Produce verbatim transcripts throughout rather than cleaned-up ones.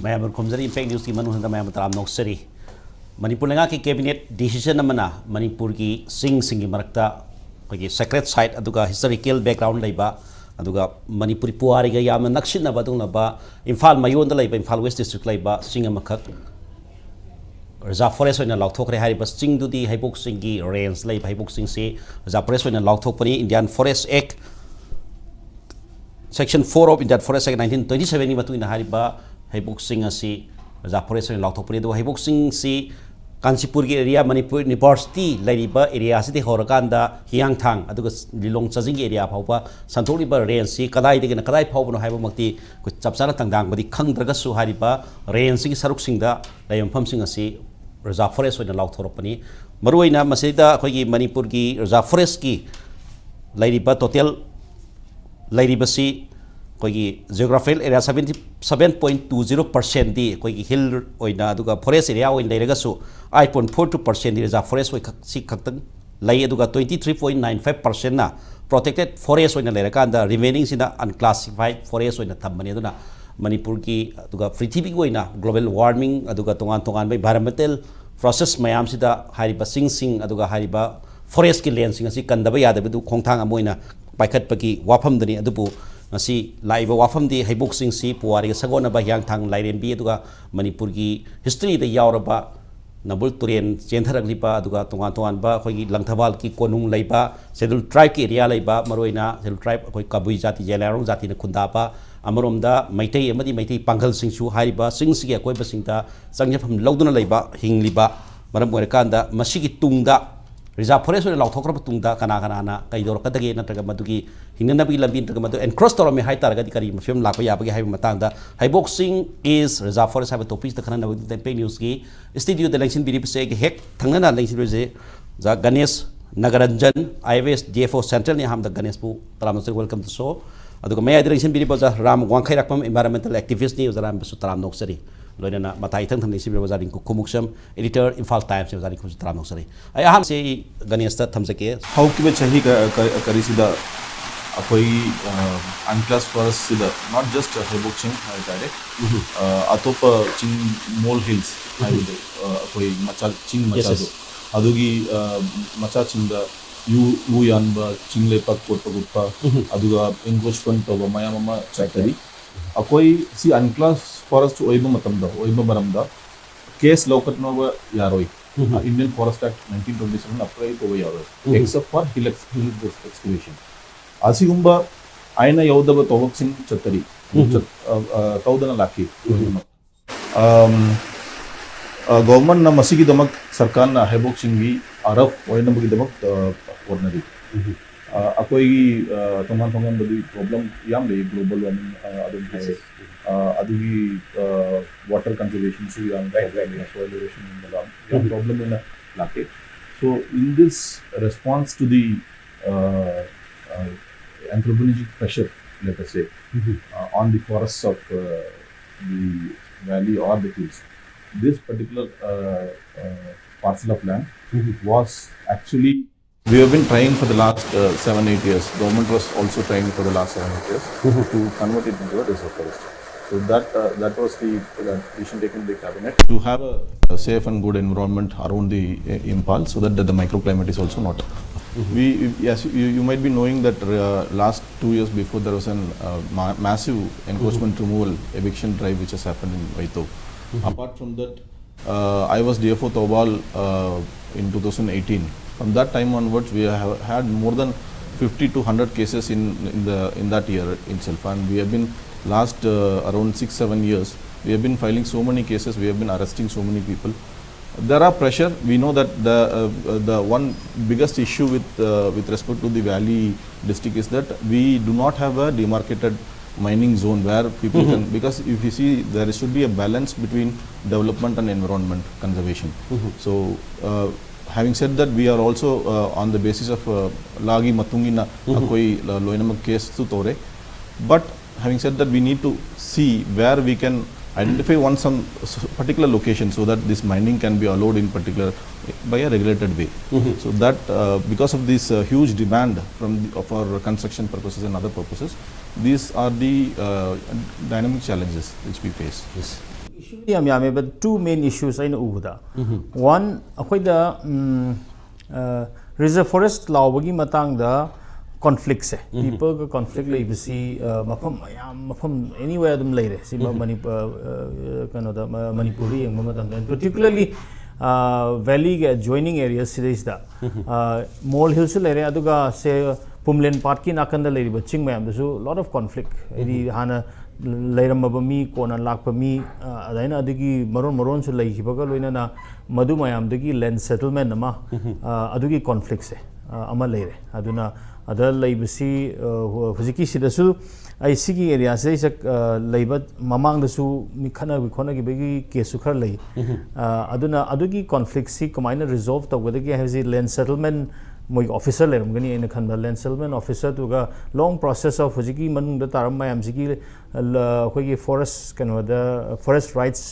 ꯃꯌꯥꯝꯕꯨ ꯈꯨꯝꯖꯔꯤ꯫ ꯏꯝꯄꯦꯛ ꯅ꯭ꯌꯨꯁꯀꯤ ꯃꯅꯨꯡꯗ ꯃꯌꯥꯝꯕꯨ ꯇꯔꯥꯝꯅ ꯑꯣꯛꯆꯔꯤ꯫ ꯃꯅꯤꯄꯨꯔ ꯂꯩꯉꯥꯛꯀꯤ ꯀꯦꯕꯤꯅꯦꯠ ꯗꯤꯁꯤꯖꯟ ꯑꯃꯅ ꯃꯅꯤꯄꯨꯔꯒꯤ ꯆꯤꯡꯁꯤꯡꯒꯤ ꯃꯔꯛꯇ ꯑꯩꯈꯣꯏꯒꯤ ꯁꯦꯀ꯭ꯔꯦꯠ ꯁꯥꯏꯠ ꯑꯗꯨꯒ ꯍꯤꯁꯇꯣꯔꯤꯀꯦꯜ ꯕꯦꯛꯒ꯭ꯔꯥꯎꯟ ꯂꯩꯕ, ꯑꯗꯨꯒ ꯃꯅꯤꯄꯨꯔꯤ ꯄꯨꯋꯥꯔꯤꯒ ꯌꯥꯝꯅ ꯅꯛꯁꯤꯟꯅꯕ ꯑꯗꯨꯒꯨꯝꯂꯕ ꯏꯝꯐꯥꯜ ꯃꯌꯣꯟꯗ ꯂꯩꯕ ꯏꯝꯐꯥꯜ ꯋꯦꯁ ꯗꯤꯁꯇ꯭ꯔꯤꯛ ꯂꯩꯕ ꯆꯤꯡ ꯑꯃꯈꯛ ꯔꯤꯖꯥꯔꯚ ꯐꯣꯔꯦꯁ ꯑꯣꯏꯅ ꯂꯥꯎꯊꯣꯛꯈ꯭ꯔꯦ꯫ ꯍꯥꯏꯔꯤꯕ ꯆꯤꯡꯗꯨꯗꯤ ꯍꯩꯕꯣꯛ ꯆꯤꯡꯒꯤ ꯔꯦꯟꯖ ꯂꯩꯕ ꯍꯩꯕꯣꯛ ꯆꯤꯡꯁꯤ ꯔꯤꯖꯥꯔꯚ ꯐꯣꯔꯦꯁ ꯑꯣꯏꯅ ꯂꯥꯎꯊꯣꯛꯄꯅꯤ꯫ Indian Forest Act, Section four of Indian Forest Act nineteen twenty seven ꯒꯤ ꯃꯇꯨꯡ ꯏꯟꯅ ꯍꯥꯏꯔꯤꯕ ꯍꯩꯕꯣꯛ ꯆꯤꯡ ꯑꯁꯤ ꯔꯤꯖꯥꯔꯚ ꯐꯣꯔꯦꯁ ꯑꯣꯏꯅ ꯂꯥꯎꯊꯣꯛꯄꯅꯤ꯫ ꯑꯗꯨꯒ ꯍꯩꯕꯣꯛ ꯆꯤꯡꯁꯤ ꯀꯥꯟꯆꯤꯄꯨꯔꯒꯤ ꯑꯦꯔꯤꯌꯥ, ꯃꯅꯤꯄꯨꯔ ꯌꯨꯅꯤꯚꯔꯁꯤꯇꯤ ꯂꯩꯔꯤꯕ ꯑꯦꯔꯤꯌꯥꯁꯤꯗꯒꯤ ꯍꯧꯔꯀꯥꯟꯗ ꯍꯤꯌꯥꯡꯊꯥꯡ ꯑꯗꯨꯒ ꯂꯤꯂꯣꯡ ꯆꯥꯖꯤꯡꯒꯤ ꯑꯦꯔꯤꯌꯥ ꯐꯥꯎꯕ ꯁꯟꯗꯣꯛꯂꯤꯕ ꯔꯦꯟꯖꯁꯤ ꯀꯗꯥꯏꯗꯒꯤꯅ ꯀꯗꯥꯏ ꯐꯥꯎꯕꯅꯣ ꯍꯥꯏꯕꯃꯛꯇꯤ ꯑꯩꯈꯣꯏ ꯆꯞ ꯆꯥꯅ ꯇꯥꯡꯗꯥꯡꯕꯗꯤ ꯈꯪꯗ꯭ꯔꯒꯁꯨ, ꯍꯥꯏꯔꯤꯕ ꯔꯦꯟꯖꯁꯤꯒꯤ ꯁꯔꯨꯛꯁꯤꯡꯗ ꯂꯩꯕ ꯃꯐꯝꯁꯤꯡ ꯑꯁꯤ ꯔꯤꯖꯥꯔꯚ ꯐꯣꯔꯦꯁ ꯑꯣꯏꯅ ꯂꯥꯎꯊꯣꯔꯛꯄꯅꯤ꯫ ꯃꯔꯨꯑꯣꯏꯅ ꯃꯁꯤꯗ ꯑꯩꯈꯣꯏꯒꯤ ꯃꯅꯤꯄꯨꯔꯒꯤ ꯔꯤꯖꯥꯔꯚ ꯐꯣꯔꯦꯁꯀꯤ ꯂꯩꯔꯤꯕ ꯇꯣꯇꯦꯜ ꯂꯩꯔꯤꯕꯁꯤ ꯑꯩꯈꯣꯏꯒꯤ geographical area seventy seven point two zero percentꯗꯤ ꯑꯩꯈꯣꯏꯒꯤ ꯍꯤꯜ ꯑꯣꯏꯅ, ꯑꯗꯨꯒ ꯐꯣꯔꯦꯁ ꯑꯦꯔꯤꯌꯥ ꯑꯣꯏꯅ ꯂꯩꯔꯒꯁꯨ eight point four two percentꯗꯤ ꯔꯤꯖꯥꯔꯚ ꯐꯣꯔꯦꯁ ꯑꯣꯏꯈꯛ, ꯁꯤ ꯈꯛꯇꯪ ꯂꯩ꯫ ꯑꯗꯨꯒ twenty three point nine five percentꯅ protected forest ꯑꯣꯏꯅ ꯂꯩꯔꯀꯥꯟꯗ ꯔꯤꯃꯦꯅꯤꯡꯁꯤꯅ ꯑꯟꯀ꯭ꯂꯥꯁꯤꯐꯥꯏꯠ ꯐꯣꯔꯦꯁ ꯑꯣꯏꯅ ꯊꯝꯕꯅꯤ꯫ ꯑꯗꯨꯅ ꯃꯅꯤꯄꯨꯔꯒꯤ, ꯑꯗꯨꯒ ꯄ꯭ꯔꯤꯊꯤꯕꯤꯒꯤ ꯑꯣꯏꯅ global warming, ꯑꯗꯨꯒ ꯇꯣꯉꯥꯟ ꯇꯣꯉꯥꯟꯕ environmental process ꯃꯌꯥꯝꯁꯤꯗ ꯍꯥꯏꯔꯤꯕ ꯆꯤꯡꯁꯤꯡ, ꯑꯗꯨꯒ ꯍꯥꯏꯔꯤꯕ ꯐꯣꯔꯦꯁꯀꯤ ꯂꯦꯟꯁꯤꯡ ꯑꯁꯤ ꯀꯟꯗꯕ ꯌꯥꯗꯕꯗꯨ ꯈꯣꯡꯊꯥꯡ ꯑꯃ ꯑꯣꯏꯅ ꯄꯥꯏꯈꯠꯄꯒꯤ ꯋꯥꯐꯝꯗꯅꯤ꯫ ꯑꯗꯨꯕꯨ ꯉꯁꯤ ꯂꯥꯛꯏꯕ ꯋꯥꯐꯝꯗꯤ ꯍꯩꯕꯣꯛ ꯆꯤꯡꯁꯤ ꯄꯨꯋꯥꯔꯤꯒ ꯁꯥꯒꯣꯟꯅꯕ ꯍꯤꯌꯥꯡꯊꯥꯡ, ꯂꯥꯏꯔꯦꯝꯕꯤ, ꯑꯗꯨꯒ ꯃꯅꯤꯄꯨꯔꯒꯤ ꯍꯤꯁꯇ꯭ꯔꯤꯗ ꯌꯥꯎꯔꯕ ꯅꯝꯕꯨꯜ ꯇꯨꯔꯦꯟ ꯆꯦꯟꯊꯔꯛꯂꯤꯕ, ꯑꯗꯨꯒ ꯇꯣꯉꯥꯟ ꯇꯣꯉꯥꯟꯕ ꯑꯩꯈꯣꯏꯒꯤ ꯂꯪꯊꯕꯥꯜꯒꯤ ꯀꯣꯅꯨꯡ ꯂꯩꯕ, ꯁꯦꯗꯨꯜ ꯇ꯭ꯔꯥꯏꯕꯀꯤ ꯑꯦꯔꯤꯌꯥ ꯂꯩꯕ, ꯃꯔꯨꯑꯣꯏꯅ ꯁꯦꯗꯨꯜ ꯇ꯭ꯔꯥꯏꯕ ꯑꯩꯈꯣꯏ ꯀꯕꯨꯏ ꯖꯥꯇꯤ, ꯖꯦꯂꯤꯌꯥꯡꯔꯣꯡ ꯖꯥꯇꯤꯅ ꯈꯨꯟꯗꯥꯕ, ꯑꯃꯔꯣꯝꯗ ꯃꯩꯇꯩ ꯑꯃꯗꯤ ꯃꯩꯇꯩ ꯄꯥꯡꯒꯜꯁꯤꯡꯁꯨ ꯍꯥꯏꯔꯤꯕ ꯆꯤꯡꯁꯤꯒꯤ ꯑꯀꯣꯏꯕꯁꯤꯡꯗ ꯆꯪꯖꯐꯝ ꯂꯧꯗꯨꯅ ꯂꯩꯕ, ꯍꯤꯡꯂꯤꯕ ꯃꯔꯝ ꯑꯣꯏꯔꯀꯥꯟꯗ, ꯃꯁꯤꯒꯤ ꯇꯨꯡꯗ ꯔꯤꯖꯥꯔꯚ ꯐꯣꯔꯦꯁ ꯑꯣꯏꯅ ꯂꯥꯎꯊꯣꯛꯈ꯭ꯔꯕ ꯇꯨꯡꯗ ꯀꯅꯥ ꯀꯅꯥꯅ ꯀꯩꯗꯧꯔꯛꯀꯗꯒꯦ, ꯅꯠꯇ꯭ꯔꯒ ꯃꯗꯨꯒꯤ ꯍꯤꯡꯅꯅꯕꯒꯤ ꯂꯝꯕꯤ ꯅꯠꯇ꯭ꯔꯒ ꯃꯗꯨ ꯑꯦꯟꯀ꯭ꯔꯣꯁ ꯇꯧꯔꯝꯃꯦ ꯍꯥꯏ ꯇꯥꯔꯒꯗꯤ ꯀꯔꯤ ꯐꯤꯕꯝ ꯂꯥꯛꯄ ꯌꯥꯕꯒꯦ ꯍꯥꯏꯕꯒꯤ ꯃꯇꯥꯡꯗ, ꯍꯩꯕꯣꯛ ꯆꯤꯡ is reserve forest ꯍꯥꯏꯕ ꯇꯣꯄꯤꯛꯁꯤꯗ ꯈꯟꯅꯅꯕꯒꯤꯗꯃꯛꯇ ꯏꯝꯄꯦꯛ ꯅ꯭ꯌꯨꯁꯀꯤ ꯁ꯭ꯇꯨꯗꯤꯑꯣꯗ ꯂꯦꯡꯁꯤꯟꯕꯤꯔꯤꯕꯁꯦ ꯑꯩꯒꯤ ꯍꯦꯛ ꯊꯪꯅꯅ ꯂꯦꯡꯁꯤꯟꯕꯤꯔꯤꯕꯁꯦ ꯑꯣꯖꯥ ꯒꯅꯦꯁ ꯅꯒꯔꯟꯖꯟ, IAS, DFO Centralꯅꯤ꯫ ꯑꯍꯥꯟꯕꯗ ꯒꯅꯦꯁꯄꯨ ꯇꯔꯥꯝꯅ ꯑꯣꯛꯆꯔꯤ, welcome to show꯫ ꯑꯗꯨꯒ ꯃꯌꯥꯏꯗ ꯂꯦꯡꯁꯤꯟꯕꯤꯔꯤꯕ ꯑꯣꯖꯥ ꯔꯥꯝ ꯋꯥꯡꯈꯩꯔꯥꯛꯄꯝ, environmental activistꯅꯤ꯫ ꯑꯣꯖꯥ ꯔꯥꯝꯕꯨꯁꯨ ꯇꯔꯥꯝꯅ ꯑꯣꯛꯆꯔꯤ꯫ ꯂꯣꯏꯅꯅ ꯃꯇꯥꯏ ꯏꯊꯪ ꯊꯪꯅ ꯂꯦꯡꯁꯤꯟꯕꯤꯔꯤꯕ ꯑꯣꯖꯥ ꯔꯤꯡꯀꯨ ꯈꯨꯃꯨꯛꯁꯝ, editor, Imphal Timesꯅꯤ꯫ ꯑꯣꯖꯥ ꯔꯤꯡꯀꯨꯁꯨ ꯇꯔꯥꯝꯅ ꯑꯣꯛꯆꯔꯤ꯫ ꯑꯩ ꯑꯍꯥꯟꯕꯁꯦ ꯑꯩ ꯒꯅꯦꯁꯇ ꯊꯝꯖꯒꯦ꯫ ꯍꯧꯈꯤꯕ ꯆꯍꯤ ꯀ-, ꯀ-, ꯀꯔꯤꯁꯤꯗ ꯑꯩꯈꯣꯏ ꯑꯟꯀ꯭ꯂꯥꯁ ꯐꯣꯔꯦꯁꯁꯤꯗ not just ꯍꯩꯕꯣꯛ ꯆꯤꯡ ꯍꯥꯏ ꯇꯥꯔꯦ, ꯑꯇꯣꯞꯄ ꯆꯤꯡ, ꯃꯣꯜ ꯍꯤꯜꯁ ꯍꯥꯏꯕꯗꯣ, ꯑꯩꯈꯣꯏ ꯃꯆꯥ ꯆꯤꯡ ꯃꯆꯥꯗꯣ, ꯑꯗꯨꯒꯤ ꯃꯆꯥꯁꯤꯡꯗ ꯎ ꯌꯥꯟꯕ, ꯆꯤꯡ ꯂꯩꯄꯥꯛ ꯀꯣꯠꯄ ꯈꯣꯠꯄ, ꯑꯗꯨꯒ ꯏꯟꯀ꯭ꯔꯣꯆꯃꯦꯟ ꯇꯧꯕ ꯃꯌꯥꯝ ꯑꯃ ꯆꯠꯊꯔꯤ꯫ ꯑꯩꯈꯣꯏ ꯁꯤ ꯑꯟꯀ꯭ꯂꯥꯁ ꯐꯣꯔꯦꯁ ꯑꯣꯏꯕ ꯃꯇꯝꯗ, ꯑꯣꯏꯕ ꯃꯔꯝꯗ ꯀꯦꯁ ꯂꯧꯈꯠꯅꯕ ꯌꯥꯔꯣꯏ꯫ Indian Forest Act nineteen twenty seven apply ꯇꯧꯕ ꯌꯥꯔꯣꯏ, except for hill excavation꯫ ꯑꯁꯤꯒꯨꯝꯕ ꯑꯥꯏꯟꯅ ꯌꯥꯎꯗꯕ ꯊꯕꯛꯁꯤꯡ ꯆꯠꯊꯔꯤ, ꯇꯧꯗꯅ ꯂꯥꯛꯈꯤ ꯂꯣꯏꯅꯃꯛ꯫ ꯒꯣꯚꯔꯟꯃꯦꯟꯠꯅ ꯃꯁꯤꯒꯤꯗꯃꯛ, ꯁꯔꯀꯥꯔꯅ ꯍꯩꯕꯣꯛꯁꯤꯡꯒꯤ ꯑꯔꯐ ꯑꯣꯏꯅꯕꯒꯤꯗꯃꯛ ꯍꯣꯠꯅꯔꯤ꯫ ꯑꯩꯈꯣꯏꯒꯤ ꯇꯣꯉꯥꯟ ꯇꯣꯉꯥꯟꯕꯗꯤ ꯄ꯭ꯔꯣꯕ꯭ꯂꯦꯝ ꯌꯥꯝ ꯂꯩ, ꯒ꯭ꯂꯣꯕꯦꯜ ꯋꯥꯔꯃꯤꯡ ꯑꯗꯨꯝ ꯍꯥꯏꯔꯦ, ꯑꯗꯨꯒꯤ ꯋꯥꯇꯔ ꯀꯟꯖꯔꯕꯦꯁꯟꯁꯨ ꯌꯥꯝ ꯄ꯭ꯔꯣꯕ꯭ꯂꯦꯝ ꯂꯩ, ꯁꯣꯏꯜ ꯏꯔꯣꯁꯟꯒꯨꯝꯕ ꯌꯥꯝ ꯄ꯭ꯔꯣꯕ꯭ꯂꯦꯝ ꯑꯣꯏꯅ ꯂꯥꯛꯀꯦ꯫ So in this response to the anthropogenic pressure, let us say, on the forests of the valley or the hills, this particular parcel of land was actually, we have been trying for the last seven eight years. Government was also trying for the last seven eight years to convert it into a reserve forest. So that that was the decision taken by cabinet to have a safe and good environment around the Imphal, so that the microclimate is also not. We, yes, you might be knowing that last two years before there was a massive encroachment removal eviction drive which has happened in Vaito. Apart from that, I was D F O Thoubal in two thousand eighteen. From that time onwards, we have had more than fifty to hundred cases in in the in that year itself, and we have been, last around six seven years, we have been filing so many cases, we have been arresting so many people. There are pressure. We know that the uh, the one biggest issue with uh, with respect to the valley district is that we do not have a demarcated mining zone where people can, because if you see, there should be a balance between development and environment conservation. So uh, having said that, we are also uh, on the basis of uh, ꯂꯥꯒꯤ ꯃꯇꯨꯡ ꯏꯟꯅ ꯑꯩꯈꯣꯏ ꯂꯣꯏꯅꯃꯛ ꯀꯦꯁꯁꯨ ꯇꯧꯔꯦ꯫ But having said that, we need to see where we can Identify one some s- particular location so that this mining can be allowed in particular by a regulated way. So that uh, because of this uh, huge demand from the, for construction purposes and other purposes, these are the uh, dynamic challenges which we face. Issue ꯗꯤ ꯌꯥꯝ ꯌꯥꯝꯃꯦ, but two main issues ꯑꯩꯅ ꯎꯕꯗ, one, ꯑꯩꯈꯣꯏꯗ reserve forest ꯂꯥꯎꯕꯒꯤ ꯃꯇꯥꯡꯗ conflict ꯁꯦ, people ꯒ conflict ꯂꯩꯕꯁꯤ ꯃꯐꯝ ꯃꯌꯥꯝ, ꯃꯐꯝ anywhere ꯑꯗꯨꯝ ꯂꯩꯔꯦ꯫ ꯁꯤ ꯃꯅꯤꯄꯨꯔ ꯀꯩꯅꯣꯗ ꯃꯅꯤꯄꯨꯔꯗ ꯌꯦꯡꯕ ꯃꯇꯝꯗ, particularly valley ꯒꯤ adjoining areas ꯁꯤꯗꯩꯁꯤꯗ ꯃꯣꯜ ꯍꯤꯜꯁꯨ ꯂꯩꯔꯦ, ꯑꯗꯨꯒ ꯁꯦ ꯄꯨꯝꯂꯦꯟ ꯄꯥꯠꯀꯤ ꯅꯥꯀꯟꯗ ꯂꯩꯔꯤꯕ ꯆꯤꯡ ꯃꯌꯥꯝꯗꯁꯨ lot of conflict, ꯍꯥꯏꯗꯤ ꯍꯥꯟꯅ ꯂꯩꯔꯝꯃꯕ ꯃꯤ, ꯀꯣꯟꯅ ꯂꯥꯛꯄ ꯃꯤ, ꯑꯗꯨꯃꯥꯏꯅ ꯑꯗꯨꯒꯤ ꯃꯔꯣꯟ ꯃꯔꯣꯟꯁꯨ ꯂꯩꯈꯤꯕꯒ ꯂꯣꯏꯅꯅ ꯃꯗꯨ ꯃꯌꯥꯝꯗꯒꯤ land settlement ꯑꯃ, ꯑꯗꯨꯒꯤ conflict ꯁꯦ ꯑꯃ ꯂꯩꯔꯦ꯫ ꯑꯗꯨꯅ ꯑꯗ ꯂꯩꯕꯁꯤ ꯍꯧꯖꯤꯛꯀꯤ ꯁꯤꯗꯁꯨ ꯑꯩ ꯁꯤꯒꯤ ꯑꯦꯔꯤꯌꯥꯁꯤꯗꯩꯁꯤꯗ ꯂꯩꯕ ꯃꯃꯥꯡꯗꯁꯨ ꯃꯤ ꯈꯠꯅꯕ ꯈꯣꯠꯅꯈꯤꯕꯒꯤ case ꯁꯨ ꯈꯔ ꯂꯩ꯫ ꯑꯗꯨꯅ ꯑꯗꯨꯒꯤ conflict ꯁꯤ ꯀꯃꯥꯏꯅ resolve ꯇꯧꯒꯗꯒꯦ ꯍꯥꯏꯕꯁꯤ land settlement ꯃꯣꯏꯒꯤ officer ꯂꯩꯔꯝꯒꯅꯤ ꯑꯩꯅ ꯈꯟꯕ, land settlement officer ꯗꯨꯒ long process of ꯍꯧꯖꯤꯛꯀꯤ ꯃꯅꯨꯡꯗ ꯇꯥꯔꯝꯕ ꯃꯌꯥꯝꯁꯤꯒꯤ ꯑꯩꯈꯣꯏꯒꯤ forest ꯀꯩꯅꯣꯗ forest rights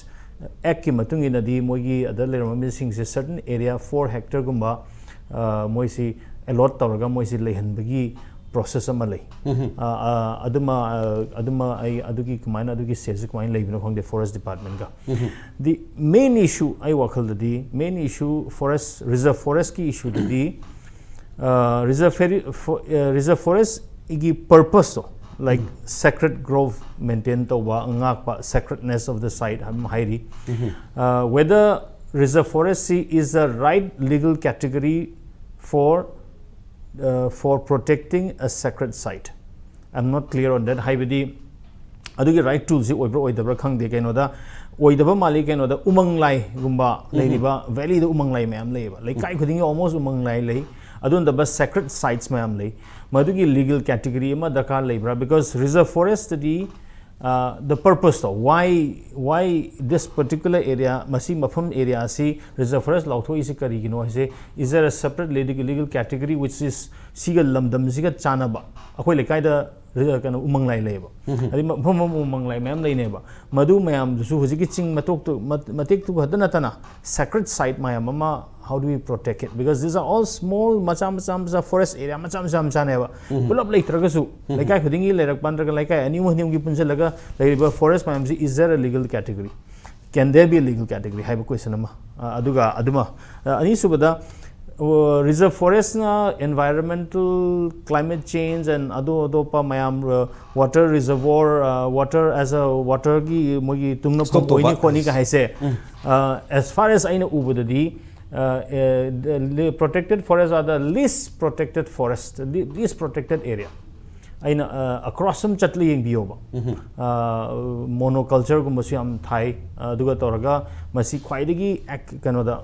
act ꯀꯤ ꯃꯇꯨꯡ ꯏꯟꯅꯗꯤ ꯃꯣꯏꯒꯤ ꯑꯗ ꯂꯩꯔꯝꯕ ꯃꯤꯁꯤꯡꯁꯦ certain area four hectare ꯒꯨꯝꯕ ꯃꯣꯏꯁꯤ allot ꯇꯧꯔꯒ ꯃꯣꯏꯁꯤ ꯂꯩꯍꯟꯕꯒꯤ process ꯑꯃ ꯂꯩ꯫ ꯑꯗꯨꯃ ꯑꯗꯨꯃ ꯑꯩ ꯑꯗꯨꯒꯤ ꯀꯃꯥꯏꯅ ꯑꯗꯨꯒꯤ stage ꯁꯤ ꯀꯃꯥꯏꯅ ꯂꯩꯕꯅꯣ ꯈꯪꯗꯦ forest department ꯀ꯫ The main issue ꯑꯩ ꯋꯥꯈꯜꯗꯗꯤ main issue forest, reserve forest ꯀꯤ issue ꯗꯗꯤ reserve reserve forest ꯒꯤ purpose ꯇꯣ, like sacred grove maintain ꯇꯧꯕ, ꯉꯥꯛꯄ, sacredness of the site ꯑꯗꯨꯝ ꯍꯥꯏꯔꯤ꯫ Whether reserve forest ꯁꯤ is the right legal category for for protecting a sacred site, I'm not clear on that. ꯍꯥꯏꯕꯗꯤ ꯑꯗꯨꯒꯤ right tool ꯁꯤ ꯑꯣꯏꯕ꯭ꯔꯥ ꯑꯣꯏꯗꯕ꯭ꯔꯥ ꯈꯪꯗꯦ꯫ ꯀꯩꯅꯣꯗ ꯑꯣꯏꯗꯕ ꯃꯥꯜꯂꯤ꯫ ꯀꯩꯅꯣꯗ ꯎꯃꯪ ꯂꯥꯏꯒꯨꯝꯕ ꯂꯩꯔꯤꯕ valley ꯗ ꯎꯃꯪ ꯂꯥꯏ ꯃꯌꯥꯝ ꯂꯩꯌꯦꯕ, ꯂꯩꯀꯥꯏ ꯈꯨꯗꯤꯡꯒꯤ almost ꯎꯃꯪ ꯂꯥꯏ ꯂꯩ꯫ ꯑꯗꯨ ꯅꯠꯇꯕ sacred sites ꯃꯌꯥꯝ ꯂꯩ꯫ ꯃꯗꯨꯒꯤ legal category ꯑꯃ ꯗꯔꯀꯥꯔ ꯂꯩꯕ꯭ꯔꯥ? Because reserve forest ꯇꯗꯤ the purpose to, why why this particular area, ꯃꯁꯤ ꯃꯐꯝ area ꯑꯁꯤ reserve forest ꯂꯥꯎꯊꯣꯛꯏꯁꯤ ꯀꯔꯤꯒꯤꯅꯣ ꯍꯥꯏꯁꯦ, is there a separate legal category which is ꯁꯤꯒ ꯂꯝꯗꯝꯁꯤꯒ ꯆꯥꯟꯅꯕ, ꯑꯩꯈꯣꯏ ꯂꯩꯀꯥꯏꯗ ꯀꯩꯅꯣ ꯎꯃꯪ ꯂꯥꯏ ꯂꯩꯌꯦꯕ꯫ ꯑꯗꯩ ꯃꯐꯝ ꯑꯃ ꯎꯃꯪ ꯂꯥꯏ ꯃꯌꯥꯝ ꯂꯩꯅꯦꯕ꯫ ꯃꯗꯨ ꯃꯌꯥꯝꯗꯨꯁꯨ ꯍꯧꯖꯤꯛꯀꯤ ꯆꯤꯡ ꯃꯇꯣꯛꯇꯨ ꯃꯇꯦꯛꯇꯨ ꯈꯛꯇ ꯅꯠꯇꯅ sacred site ꯃꯌꯥꯝ ꯑꯃ, how do we protect it? Because these are all small, ꯃꯆꯥ ꯃꯆꯥ ꯃꯆꯥ forest area ꯃꯆꯥ ꯃꯆꯥ ꯃꯆꯥꯅꯦꯕ꯫ ꯄꯨꯂꯞ ꯂꯩꯇ꯭ꯔꯒꯁꯨ ꯂꯩꯀꯥꯏ ꯈꯨꯗꯤꯡꯒꯤ ꯂꯩꯔꯛ ꯄꯥꯟꯗ꯭ꯔꯒ ꯂꯩꯀꯥꯏ ꯑꯅꯤ ꯑꯍꯨꯝ ꯑꯅꯤ ꯑꯍꯨꯝꯒꯤ ꯄꯨꯟꯁꯤꯜꯂꯒ ꯂꯩꯔꯤꯕ forest ꯃꯌꯥꯝꯁꯤ, is there a legal category? Can there be a legal category ꯍꯥꯏꯕ question ꯑꯃ꯫ ꯑ, ꯑꯗꯨꯒ ꯑꯗꯨꯃ, ꯑ, ꯑꯅꯤꯁꯨꯕꯗ, ꯑ, reserve forestꯅ environmental, climate change and ꯑꯗꯨ ꯑꯇꯣꯞꯄ ꯃꯌꯥꯝ, ꯑ, water reservoir, ꯑ, water as a waterꯒꯤ ꯃꯣꯏꯒꯤ ꯇꯨꯡꯅꯐꯝ ꯑꯣꯏꯅꯤ ꯈꯣꯠꯅꯤꯒ ꯍꯥꯏꯁꯦ, ꯑ, as far as ꯑꯩꯅ ꯎꯕꯗꯗꯤ, ꯑ, ꯑ, the protected forest are the least protected forest, least protected area. ꯑꯩꯅ, ꯑ, across ꯁꯨꯝ ꯆꯠꯂ ꯌꯦꯡꯕꯤꯌꯣꯕ꯫ Monocultureꯒꯨꯝꯕꯁꯨ ꯌꯥꯝ ꯊꯥꯏ꯫ ꯑꯗꯨꯒ ꯇꯧꯔꯒ ꯃꯁꯤ ꯈ꯭ꯋꯥꯏꯗꯒꯤ ꯀꯩꯅꯣꯗ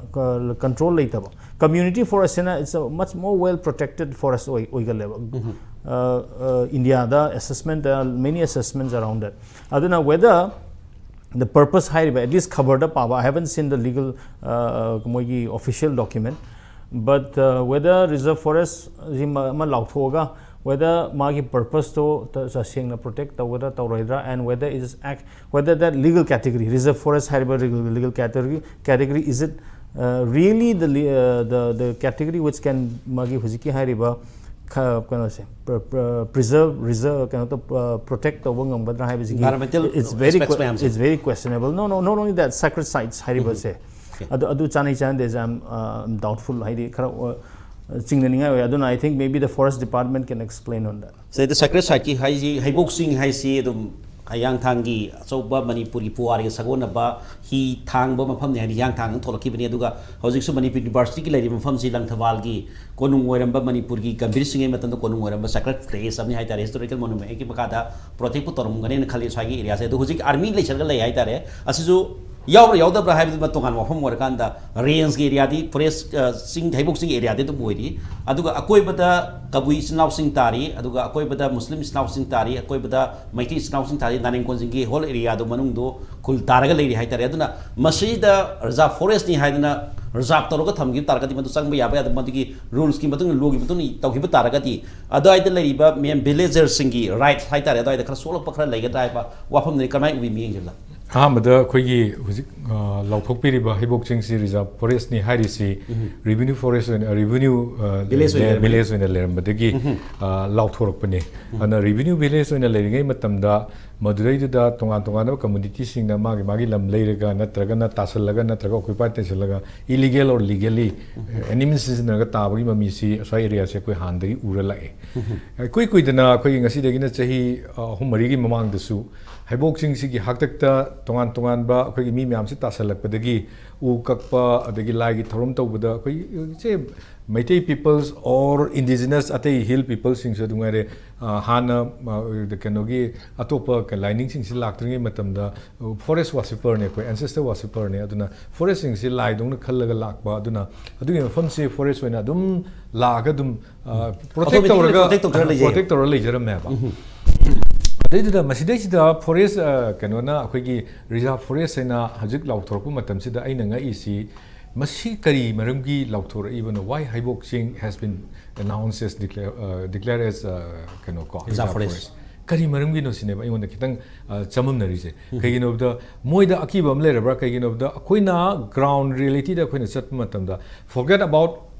control ꯂꯩꯇꯕ꯫ Community forestꯁꯤꯅ it's a much more well protected forest ꯑꯣꯏ ꯑꯣꯏꯒꯜꯂꯦꯕ꯫ ꯏꯟꯗꯤꯌꯥꯗ assessment, many assessments around that. ꯑꯗꯨꯅ whether the purpose ꯍꯥꯏꯔꯤꯕ, at least ꯈꯕꯔꯗ ꯄꯥꯕ, I haven't seen the legal, ꯃꯣꯏꯒꯤ official document, but whether reserve forest ꯁꯤ ꯑꯃ ꯂꯥꯎꯊꯣꯛꯑꯒ whether ꯃꯥꯒꯤ purposeꯇꯣ ꯇꯁꯦꯡꯅ protect ꯇꯧꯒꯗ꯭ꯔꯥ ꯇꯧꯔꯣꯏꯗ꯭ꯔꯥ, and whether is act whether that legal category, reserve forest ꯍꯥꯏꯔꯤꯕ legal category, category, is it really the, the, the category which can, ꯃꯥꯒꯤ ꯍꯧꯖꯤꯛꯀꯤ ꯍꯥꯏꯔꯤꯕ ꯀꯩꯅꯣꯁꯦ, preserve, reserve, ꯀꯩꯅꯣ ꯇꯧ, protect ꯇꯧꯕ ꯉꯝꯒꯗ꯭ꯔꯥ ꯍꯥꯏꯕꯁꯤꯒꯤ, it's very, it's very questionable. No, no, not only that, sacred sites ꯍꯥꯏꯔꯤꯕꯁꯦ, ꯑꯗꯨ, ꯑꯗꯨ ꯆꯥꯅꯩ ꯆꯥꯟꯅꯗꯦꯁꯦ, I'm doubtful, ꯍꯥꯏꯗꯤ ꯈꯔ ꯆꯤꯡꯅꯅꯤꯡꯉꯥꯏ ꯑꯣꯏ꯫ ꯑꯗꯨꯅ I think maybe the forest department can explain on that. ꯁꯤꯗ sacred siteꯀꯤ ꯍꯥꯏꯁꯤ, ꯍꯩꯕꯣꯛ ꯆꯤꯡ ꯍꯥꯏꯁꯤ ꯑꯗꯨꯝ ꯍꯤꯌꯥꯡꯊꯥꯡꯒꯤ ꯑꯆꯧꯕ ꯃꯅꯤꯄꯨꯔꯒꯤ ꯄꯨꯋꯥꯔꯤꯒ ꯁꯥꯒꯣꯟꯅꯕ ꯍꯤ ꯊꯥꯡꯕ ꯃꯐꯝꯅꯤ ꯍꯥꯏꯅ ꯍꯤꯌꯥꯡꯊꯥꯡꯗ ꯊꯣꯛꯂꯛꯈꯤꯕꯅꯤ꯫ ꯑꯗꯨꯒ ꯍꯧꯖꯤꯛꯁꯨ ꯃꯅꯤꯄꯨꯔ ꯌꯨꯅꯤꯚꯔꯁꯤꯇꯤꯒꯤ ꯂꯩꯔꯤꯕ ꯃꯐꯝꯁꯤ ꯂꯪꯊꯕꯥꯜꯒꯤ ꯀꯣꯅꯨꯡ ꯑꯣꯏꯔꯝꯕ, ꯃꯅꯤꯄꯨꯔꯒꯤ ꯒꯝꯚꯤꯔ ꯁꯤꯡꯒꯤ ꯃꯇꯝꯗ ꯀꯣꯅꯨꯡ ꯑꯣꯏꯔꯝꯕ sacred place ꯑꯃꯅꯤ ꯍꯥꯏꯇꯥꯔꯦ, historical monument ꯑꯩꯒꯤ ꯃꯈꯥꯗ protectꯄꯨ ꯇꯧꯔꯝꯒꯅꯦꯅ ꯈꯜꯂꯤ ꯁ꯭ꯋꯥꯏꯒꯤ areaꯁꯦ꯫ ꯑꯗꯣ ꯍꯧꯖꯤꯛ army ꯂꯩꯁꯜꯂꯒ ꯂꯩ ꯍꯥꯏꯇꯥꯔꯦ꯫ ꯑꯁꯤꯁꯨ ꯌꯥꯎꯕ꯭ꯔꯥ ꯌꯥꯎꯗꯕ꯭ꯔꯥ ꯍꯥꯏꯕꯗꯨꯃ ꯇꯣꯉꯥꯟꯕ ꯋꯥꯐꯝ ꯑꯣꯏꯔꯀꯥꯟꯗ, rangeꯀꯤ areaꯗꯤ, forest, ꯆꯤꯡ, ꯍꯩꯕꯣꯛ ꯆꯤꯡ areaꯗꯤ ꯑꯗꯨꯝ ꯑꯣꯏꯔꯤ꯫ ꯑꯗꯨꯒ ꯑꯀꯣꯏꯕꯗ ꯀꯕꯨꯏ ꯏꯆꯤꯟ ꯏꯅꯥꯎꯁꯤꯡ ꯇꯥꯔꯤ, ꯑꯗꯨꯒ ꯑꯀꯣꯏꯕꯗ ꯃꯨꯁꯂꯤꯝ ꯏꯆꯤꯟ ꯏꯅꯥꯎꯁꯤꯡ ꯇꯥꯔꯤ, ꯑꯀꯣꯏꯕꯗ ꯃꯩꯇꯩ ꯏꯆꯤꯟ ꯏꯅꯥꯎꯁꯤꯡ ꯇꯥꯔꯤ, ꯅꯥꯔꯦꯡꯀꯣꯟꯁꯤꯡꯒꯤ whole areaꯗꯣ ꯃꯅꯨꯡꯗꯣ ꯈꯨꯜ ꯇꯥꯔꯒ ꯂꯩꯔꯤ ꯍꯥꯏꯇꯥꯔꯦ꯫ ꯑꯗꯨꯅ ꯃꯁꯤꯗ reserve forestꯅꯤ ꯍꯥꯏꯗꯅ ꯔꯤꯖꯥꯔꯕ ꯇꯧꯔꯒ ꯊꯝꯈꯤꯕ ꯇꯥꯔꯒꯗꯤ, ꯃꯗꯨ ꯆꯪꯕ ꯌꯥꯕ ꯌꯥꯗꯕ, ꯃꯗꯨꯒꯤ ꯔꯨꯜꯁꯀꯤ ꯃꯇꯨꯡ ꯏꯟꯅ, ꯂꯣꯒꯤ ꯃꯇꯨꯡ ꯏꯟꯅ ꯇꯧꯈꯤꯕ ꯇꯥꯔꯒꯗꯤ, ꯑꯗꯨꯋꯥꯏꯗ ꯂꯩꯔꯤꯕ ꯃꯦꯟ ꯚꯤꯂꯦꯖꯔꯁꯤꯡꯒꯤ ꯔꯥꯏꯠ ꯍꯥꯏꯇꯥꯔꯦ, ꯑꯗꯨꯋꯥꯏꯗ ꯈꯔ ꯁꯣꯛꯂꯛꯄ ꯈꯔ ꯂꯩꯒꯗ꯭ꯔꯥ ꯍꯥꯏꯕ ꯋꯥꯐꯝꯗꯨꯅꯤ꯫ ꯀꯔꯝꯍꯥꯏꯅ ꯎꯕꯤ ꯃꯤꯠꯌꯦꯡꯁꯤꯗ? ꯑꯍꯥꯟꯕꯗ ꯑꯩꯈꯣꯏꯒꯤ ꯍꯧꯖꯤꯛ ꯑ, ꯂꯥꯎꯊꯣꯛꯄꯤꯔꯤꯕ ꯍꯩꯕꯣꯛ ꯆꯤꯡꯁꯤ ꯔꯤꯖꯥꯔꯕ ꯐꯣꯔꯦꯁ꯭ꯠꯅꯤ ꯍꯥꯏꯔꯤꯁꯤ, ꯔꯤꯚꯤꯅ꯭ꯌꯨ ꯐꯣꯔꯦꯁ꯭ꯠ ꯑꯣꯏꯅ, ꯔꯤꯚꯤꯅ꯭ꯌꯨ Village ꯑꯣꯏꯅ ꯂꯩꯔꯝꯕ- ꯚꯤꯂꯦꯖ ꯑꯣꯏꯅ ꯂꯩꯔꯝꯕꯗꯒꯤ ꯑ, ꯂꯥꯎꯊꯣꯔꯛꯄꯅꯤ꯫ ꯑꯗꯨꯅ ꯔꯤꯚꯤꯅ꯭ꯌꯨ ꯚꯤꯂꯦꯖ ꯑꯣꯏꯅ ꯂꯩꯔꯤꯉꯩ ꯃꯇꯝꯗ ꯃꯗꯨꯗꯩꯗꯨꯗ ꯇꯣꯉꯥꯟ ꯇꯣꯉꯥꯟꯕ ꯀꯝꯃꯨꯅꯤꯇꯤꯁꯤꯡꯅ ꯃꯥꯒꯤ ꯃꯥꯒꯤ ꯂꯝ ꯂꯩꯔꯒ, ꯅꯠꯇ꯭ꯔꯒꯅ ꯇꯥꯁꯜꯂꯒ, ꯅꯠꯇ꯭ꯔꯒ ꯑꯣꯀ꯭ꯌꯨꯄꯥꯏ ꯇꯧꯁꯜꯂꯒ, illegal or legally, ꯑꯦꯅꯤꯃꯦꯜ ꯁꯤꯖꯤꯟꯅꯔꯒ ꯇꯥꯕꯒꯤ ꯃꯃꯤꯁꯤ ꯑꯁ꯭ꯋꯥꯏ ꯑꯦꯔꯤꯌꯥꯁꯦ ꯑꯩꯈꯣꯏ ꯍꯥꯟꯅꯗꯒꯤ ꯎꯔ ꯂꯥꯛꯑꯦ꯫ ꯏꯀꯨꯏ ꯀꯨꯏꯗꯅ, ꯑꯩꯈꯣꯏꯒꯤ ꯉꯁꯤꯗꯒꯤꯅ ꯆꯍꯤ ꯑ, ꯑꯍꯨꯝ ꯃꯔꯤꯒꯤ ꯃꯃꯥꯡꯗꯁꯨ ꯍꯩꯕꯣꯛ ꯆꯤꯡꯁꯤꯒꯤ ꯍꯥꯛꯇꯛꯇ ꯇꯣꯉꯥꯟ ꯇꯣꯉꯥꯟꯕ ꯑꯩꯈꯣꯏꯒꯤ ꯃꯤ ꯃꯌꯥꯝꯁꯤ ꯇꯥꯁꯜꯂꯛꯄꯗꯒꯤ ꯎ ꯀꯛꯄ, ꯑꯗꯒꯤ ꯂꯥꯏꯒꯤ ꯊꯧꯔꯝ ꯇꯧꯕꯗ ꯑꯩꯈꯣꯏ ꯁꯦ ꯃꯩꯇꯩ ꯄꯤꯄꯜꯁ ꯑꯣꯔ ꯏꯟꯗꯤꯖꯤꯅꯁ ꯑꯇꯩ ꯍꯤꯜ ꯄꯤꯄꯜꯁꯤꯡꯁꯨ ꯑꯗꯨ ꯉꯥꯏꯔꯦ, ꯑ, ꯍꯥꯟꯅ ꯑ, ꯀꯩꯅꯣꯒꯤ ꯑꯇꯣꯞꯄ ꯂꯥꯏꯅꯤꯡꯁꯤꯡꯁꯤ ꯂꯥꯛꯇ꯭ꯔꯤꯉꯩ ꯃꯇꯝꯗ ꯐꯣꯔꯦꯁ꯭ꯠ ꯋꯥꯁꯤꯄꯔꯅꯦ, ꯑꯩꯈꯣꯏ ꯑꯦꯟꯁꯦꯁꯇꯔ ꯋꯥꯁꯤꯄꯔꯅꯦ꯫ ꯑꯗꯨꯅ ꯐꯣꯔꯦꯁ꯭ꯠꯁꯤꯡꯁꯤ ꯂꯥꯏꯗꯧꯅ ꯈꯜꯂꯒ ꯂꯥꯛꯄ꯫ ꯑꯗꯨꯅ ꯑꯗꯨꯒꯤ ꯃꯐꯝꯁꯤ ꯐꯣꯔꯦꯁ꯭ꯠ ꯑꯣꯏꯅ ꯑꯗꯨꯝ ꯂꯥꯛꯑꯒ ꯑꯗꯨꯝ ꯄ꯭ꯔꯣꯇꯦꯛ Automatically ꯇꯧꯔꯒ protect ꯇꯧꯖꯔ ꯂꯩꯖꯩ꯫ ꯄ꯭ꯔꯣꯇꯦꯛ ꯇꯧꯔ ꯂꯩꯖꯔꯝꯃꯦꯕ꯫ ꯑꯗꯩꯗꯨꯗ ꯃꯁꯤꯗꯩꯁꯤꯗ ꯐꯣꯔꯦꯁ꯭ꯠ ꯀꯩꯅꯣꯅ, ꯑꯩꯈꯣꯏꯒꯤ ꯔꯤꯖꯥꯔꯕ ꯐꯣꯔꯦꯁ꯭ꯠ ꯍꯥꯏꯅ ꯍꯧꯖꯤꯛ ꯂꯥꯎꯊꯣꯔꯛꯄ ꯃꯇꯝꯁꯤꯗ ꯑꯩꯅ ꯉꯛꯏꯁꯤ, ꯃꯁꯤ ꯀꯔꯤ ꯃꯔꯝꯒꯤ ꯂꯥꯎꯊꯣꯔꯛꯏꯕꯅꯣ? Why Haiboksing has been announced as declare, uh, declare as, uh, ꯀꯩꯅꯣ ꯀꯣ, Reserve forest. ꯀꯔꯤ ꯃꯔꯝꯒꯤꯅꯣ ꯁꯤꯅꯦꯕ ꯑꯩꯉꯣꯟꯗ ꯈꯤꯇꯪ ꯑ, ꯆꯃꯝꯅꯔꯤꯁꯦ꯫ ꯀꯩꯒꯤꯅꯣ ꯍꯥꯏꯕꯗ ꯃꯣꯏꯗ ꯑꯀꯤꯕ ꯑꯃ ꯂꯩꯔꯕ꯭ꯔꯥ? ꯀꯩꯒꯤꯅꯣ ꯍꯥꯏꯕꯗ ꯑꯩꯈꯣꯏꯅ ꯒ꯭ꯔꯥꯎꯟ ꯔꯤꯌꯦꯂꯤꯇꯤꯗ ꯑꯩꯈꯣꯏꯅ ꯆꯠꯄ ꯃꯇꯝꯗ, forget about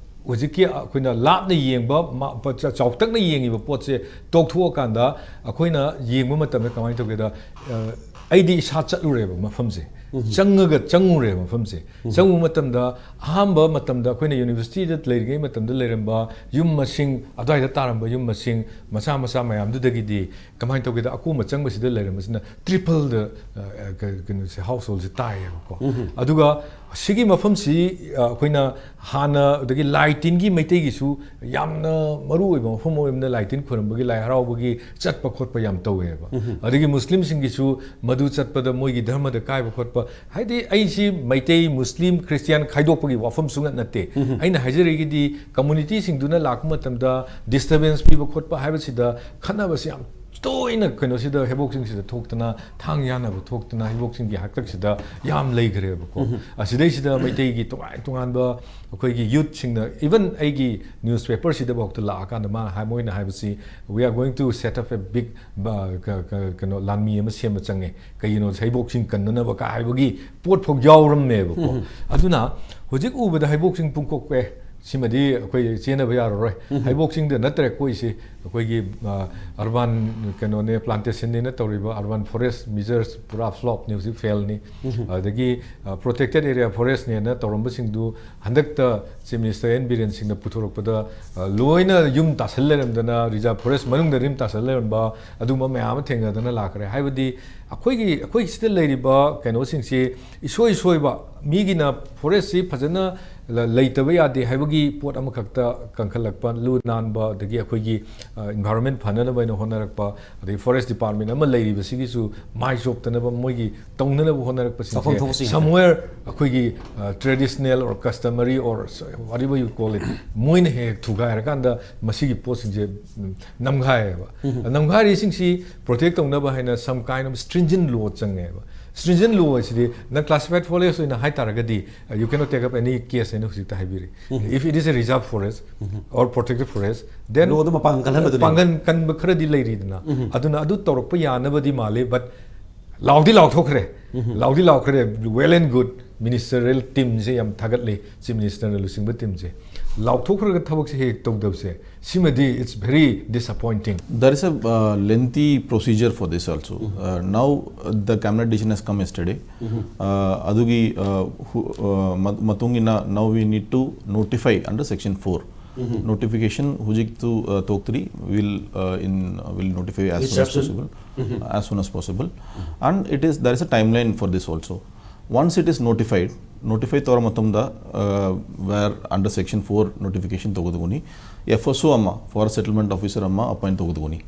ꯍꯧꯖꯤꯛꯀꯤ ꯑꯩꯈꯣꯏꯅ ꯂꯥꯞꯅ ꯌꯦꯡꯕ, ꯃ-, ꯄ-, ꯆ-, ꯆꯥꯎꯇꯛꯅ ꯌꯦꯡꯉꯤꯕ ꯄꯣꯠꯁꯦ ꯇꯣꯛꯊꯣꯛꯑꯀꯥꯟꯗ ꯑꯩꯈꯣꯏꯅ ꯌꯦꯡꯕ ꯃꯇꯝꯗ ꯀꯃꯥꯏꯅ ꯇꯧꯒꯦꯗ, ꯑ, ꯑꯩꯗꯤ ꯏꯁꯥ ꯆꯠꯂꯨꯔꯦꯕ ꯃꯐꯝꯁꯦ, ꯆꯪꯉꯒ ꯆꯪꯉꯨꯔꯦꯕ ꯃꯐꯝꯁꯦ꯫ ꯆꯪꯉꯨꯕ ꯃꯇꯝꯗ, ꯑꯍꯥꯟꯕ ꯃꯇꯝꯗ ꯑꯩꯈꯣꯏꯅ ꯌꯨꯅꯤꯚꯔꯁꯤꯇꯤꯗ ꯂꯩꯔꯤꯉꯩ ꯃꯇꯝꯗ ꯂꯩꯔꯝꯕ ꯌꯨꯝ ꯃꯁꯤꯡ, ꯑꯗꯨꯋꯥꯏꯗ ꯇꯥꯔꯝꯕ ꯌꯨꯝ ꯃꯁꯤꯡ ꯃꯆꯥ ꯃꯆꯥ ꯃꯌꯥꯝꯗꯨꯗꯒꯤꯗꯤ ꯀꯃꯥꯏꯅ ꯇꯧꯒꯦꯗ, ꯑꯀꯣꯝꯕ ꯆꯪꯕꯁꯤꯗ ꯂꯩꯔꯝꯕꯁꯤꯅ ꯇ꯭ꯔꯤꯄꯜꯗ, ꯑ, ꯀ-, ꯀꯩꯅꯣꯁꯦ, ꯍꯥꯎꯁ ꯍꯣꯜꯁꯦ ꯇꯥꯏꯌꯦꯕꯀꯣ꯫ ꯑꯗꯨꯒ ꯁꯤꯒꯤ ꯃꯐꯝꯁꯤ, ꯑ, ꯑꯩꯈꯣꯏꯅ ꯍꯥꯟꯅ ꯑꯗꯒꯤ ꯂꯥꯏ ꯇꯤꯟꯒꯤ, ꯃꯩꯇꯩꯒꯤꯁꯨ ꯌꯥꯝꯅ ꯃꯔꯨ ꯑꯣꯏꯕ ꯃꯐꯝ ꯑꯣꯏꯕꯅ ꯂꯥꯏ ꯇꯤꯟ ꯈꯨꯔꯨꯝꯕꯒꯤ, ꯂꯥꯏ ꯍꯔꯥꯎꯕꯒꯤ ꯆꯠꯄ ꯈꯣꯠꯄ ꯌꯥꯝ ꯇꯧꯋꯦꯕ꯫ ꯑꯗꯒꯤ ꯃꯨꯁꯂꯤꯝꯁꯤꯡꯒꯤꯁꯨ ꯃꯗꯨ ꯆꯠꯄꯗ ꯃꯣꯏꯒꯤ ꯙꯔꯃꯗ ꯀꯥꯏꯕ ꯈꯣꯠꯄ, ꯍꯥꯏꯗꯤ ꯑꯩꯁꯤ ꯃꯩꯇꯩ, ꯃꯨꯁꯂꯤꯝ, ꯈ꯭ꯔꯤꯁꯇꯤꯌꯥꯟ ꯈꯥꯏꯗꯣꯛꯄꯒꯤ ꯋꯥꯐꯝ ꯁꯨꯡꯅꯠ ꯅꯠꯇꯦ꯫ ꯑꯩꯅ ꯍꯥꯏꯖꯔꯤꯒꯤꯗꯤ ꯀꯝꯃꯨꯅꯤꯇꯤꯁꯤꯡꯗꯨꯅ ꯂꯥꯛꯄ ꯃꯇꯝꯗ ꯗꯤꯁꯇꯔꯕꯦꯟꯁ ꯄꯤꯕ ꯈꯣꯠꯄ ꯍꯥꯏꯕꯁꯤꯗ ꯈꯠꯅꯕꯁꯤ ꯌꯥꯝ ꯇꯣꯏꯅ ꯀꯩꯅꯣꯁꯤꯗ ꯍꯩꯕꯣꯛꯁꯤꯡꯁꯤꯗ ꯊꯣꯛꯇꯅ ꯊꯥꯡ ꯌꯥꯟꯅꯕ ꯊꯣꯛꯇꯅ ꯍꯩꯕꯣꯛꯁꯤꯡꯒꯤ ꯍꯥꯛꯇꯛꯁꯤꯗ ꯌꯥꯝ ꯂꯩꯈ꯭ꯔꯦꯕꯀꯣ꯫ ꯑꯁꯤꯗꯩꯁꯤꯗ ꯃꯩꯇꯩꯒꯤ ꯇꯣꯉꯥꯟ ꯇꯣꯉꯥꯟꯕ ꯑꯩꯈꯣꯏꯒꯤ ꯌꯨꯠꯁꯤꯡꯅ, even ꯑꯩꯒꯤ ꯅ꯭ꯌꯨꯁꯄꯦꯄꯔꯁꯤꯗꯐꯥꯎꯗ ꯂꯥꯛꯑꯀꯥꯟꯗ ꯃꯥꯅ ꯍꯥꯏ, ꯃꯣꯏꯅ ꯍꯥꯏꯕꯁꯤ, "We are going to set up a big ꯀꯩꯅꯣ ꯂꯥꯟꯃꯤ ꯑꯃ ꯁꯦꯝꯕ ꯆꯪꯉꯦ, ꯀꯩꯒꯤꯅꯣ ꯍꯩꯕꯣꯛꯁꯤꯡ ꯀꯟꯅꯅꯕ" ꯀꯥ ꯍꯥꯏꯕꯒꯤ ꯄꯣꯠ ꯐꯥꯎ ꯌꯥꯎꯔꯝꯃꯦꯕꯀꯣ꯫ ꯑꯗꯨꯅ ꯍꯧꯖꯤꯛ ꯎꯕꯗ ꯍꯩꯕꯣꯛꯁꯤꯡ ꯄꯨꯡꯀꯣꯛ ꯀꯣꯛꯑꯦ꯫ ꯁꯤꯃꯗꯤ ꯑꯩꯈꯣꯏ ꯆꯦꯟꯅꯕ ꯌꯥꯔꯔꯣꯏ꯫ ꯍꯩꯕꯣꯛꯁꯤꯡꯗ ꯅꯠꯇ꯭ꯔꯦ ꯀꯣꯏꯁꯤ, ꯑꯩꯈꯣꯏꯒꯤ ꯑꯔꯕꯥꯟ ꯀꯩꯅꯣꯅꯦ, ꯄ꯭ꯂꯥꯟꯇꯦꯁꯟꯅꯦꯅ ꯇꯧꯔꯤꯕ ꯑꯔꯕꯥꯟ ꯐꯣꯔꯦꯁ ꯃꯤꯖꯔꯁ ꯄꯨꯔꯥ ꯐ꯭ꯂꯣꯞꯅꯤ, ꯍꯧꯖꯤꯛ ꯐꯦꯜꯅꯤ꯫ ꯑꯗꯒꯤ ꯄ꯭ꯔꯣꯇꯦꯛꯇꯦꯠ ꯑꯦꯔꯤꯌꯥ ꯐꯣꯔꯦꯁꯅꯦꯅ ꯇꯧꯔꯝꯕꯁꯤꯡꯗꯨ ꯍꯟꯗꯛꯇ ꯆꯤꯐ ꯃꯤꯅꯤꯁꯇꯔ ꯑꯦꯟ ꯕꯤꯔꯦꯟ ꯁꯤꯡꯅ ꯄꯨꯊꯣꯔꯛꯄꯗ, ꯑ, ꯂꯣꯏꯅ ꯌꯨꯝ ꯇꯥꯁꯜ ꯂꯩꯔꯝꯗꯅ, ꯔꯤꯖꯥꯔꯚ ꯐꯣꯔꯦꯁ ꯃꯅꯨꯡꯗ ꯌꯨꯝ ꯇꯥꯁꯜ ꯂꯩꯔꯝꯕ, ꯑꯗꯨꯒꯨꯝꯕ ꯃꯌꯥꯝ ꯑꯃ ꯊꯦꯡꯅꯗꯅ ꯂꯥꯛꯈ꯭ꯔꯦ꯫ ꯍꯥꯏꯕꯗꯤ ꯑꯩꯈꯣꯏꯒꯤ, ꯑꯩꯈꯣꯏ ꯁꯤꯗ ꯂꯩꯔꯤꯕ ꯀꯩꯅꯣꯁꯤꯡꯁꯤ ꯏꯁꯣꯏ ꯁꯣꯏꯕ, ꯃꯤꯒꯤꯅ ꯐꯣꯔꯦꯁꯁꯤ ꯐꯖꯅ ꯂ-, ꯂꯩꯇꯕ ꯌꯥꯗꯦ ꯍꯥꯏꯕꯒꯤ ꯄꯣꯠ ꯑꯃꯈꯛꯇ ꯀꯟꯈꯠꯂꯛꯄ, ꯂꯨ ꯅꯥꯟꯕ, ꯑꯗꯒꯤ ꯑꯩꯈꯣꯏꯒꯤ, ꯑ, ꯏꯟꯚꯥꯏꯔꯣꯟꯃꯦꯟ ꯐꯅꯅꯕ ꯍꯥꯏꯅ ꯍꯣꯠꯅꯔꯛꯄ, ꯑꯗꯒꯤ ꯐꯣꯔꯦꯁ ꯗꯤꯄꯥꯔꯠꯃꯦꯟ ꯑꯃ ꯂꯩꯔꯤꯕꯁꯤꯒꯤꯁꯨ ꯃꯥꯏ ꯆꯣꯞꯇꯅꯕ ꯃꯣꯏꯒꯤ ꯇꯧꯅꯅꯕ ꯍꯣꯠꯅꯔꯛꯄꯁꯤꯡꯁꯦ, ꯆꯥꯎꯈꯠ ꯊꯕꯛꯁꯤꯡꯁꯦ꯫ Somewhere ꯑꯩꯈꯣꯏꯒꯤ, ꯑ, traditional or customary or whatever you call it, ꯃꯣꯏꯅ ꯍꯦꯛ ꯍꯦꯛ ꯊꯨꯒꯥꯏꯔꯀꯥꯟꯗ ꯃꯁꯤꯒꯤ ꯄꯣꯠꯁꯤꯡꯁꯦ, ꯎꯝ, ꯅꯝꯈꯥꯏꯌꯦꯕ꯫ ꯅꯝꯈꯥꯏꯔꯤꯁꯤꯡꯁꯤ ꯄ꯭ꯔꯣꯇꯦꯛ ꯇꯧꯅꯕ ꯍꯥꯏꯅ some kind of stringent law ꯆꯪꯉꯦꯕ꯫ Stringent law ꯍꯥꯏꯁꯤꯗꯤ ꯅꯪ classified forest ꯑꯣꯏꯅ ꯍꯥꯏꯇꯥꯔꯒꯗꯤ, uh, you cannot take up any case ꯍꯥꯏꯅ ꯍꯧꯖꯤꯛꯇ ꯍꯥꯏꯕꯤꯔꯤ꯫ If it is a reserve forest or protected forest, then ꯂꯣꯗꯣ ꯃꯄꯥꯡꯒꯜ ꯀꯜꯍꯟꯕꯗꯨꯅꯤ꯫ ꯄꯥꯡꯒꯜ ꯀꯟꯕ ꯈꯔꯗꯤ ꯂꯩꯔꯤꯗꯅ꯫ ꯑꯗꯨꯅ ꯑꯗꯨ ꯇꯧꯔꯛꯄ ꯌꯥꯅꯕꯗꯤ ꯃꯥꯜꯂꯤ, but ꯂꯥꯎꯗꯤ ꯂꯥꯎꯊꯣꯛꯈ꯭ꯔꯦ꯫ ꯂꯥꯎꯗꯤ ꯂꯥꯎꯈ꯭ꯔꯦ, well and good꯫ ꯃꯤꯅꯤꯁꯇꯔꯦꯜ ꯇꯤꯝꯁꯦ ꯌꯥꯝ ꯊꯥꯒꯠꯂꯤ, ꯆꯤꯐ ꯃꯤꯅꯤꯁꯇꯔꯅ ꯂꯨꯆꯤꯡꯕ ꯇꯤꯝꯁꯦ꯫ ꯂꯥꯎꯊꯣꯛꯈ꯭ꯔꯒ ꯊꯕꯛꯁꯦ ꯍꯦꯛ ꯇꯧꯗꯕꯁꯦ, ꯁꯤꯃꯗꯤ it's very disappointing. There is a uh, lengthy procedure for this also. Uh, now uh, the cabinet decision has come yesterday. Uh, ꯑꯗꯨꯒꯤ uh, ꯍꯨ- uh, ꯃ- ꯃꯇꯨꯡ ꯏꯟꯅ now we need to notify under section four. Notification ꯍꯧꯖꯤꯛꯇꯨ uh, ꯊꯣꯛꯇ꯭ꯔꯤ, will uh, in uh, will notify as soon as Instruction. Possible, as soon as possible. And it is, there is a timeline for this also. Once it is notified, notify ꯇꯧꯔ ꯃꯇꯨꯡꯗ uh, where under section four notification ꯇꯧꯒꯗꯧꯕꯅꯤ. F S O ꯑꯃ, forest settlement officer ꯑꯃ appoint ꯇꯧꯒꯗꯧꯕꯅꯤ.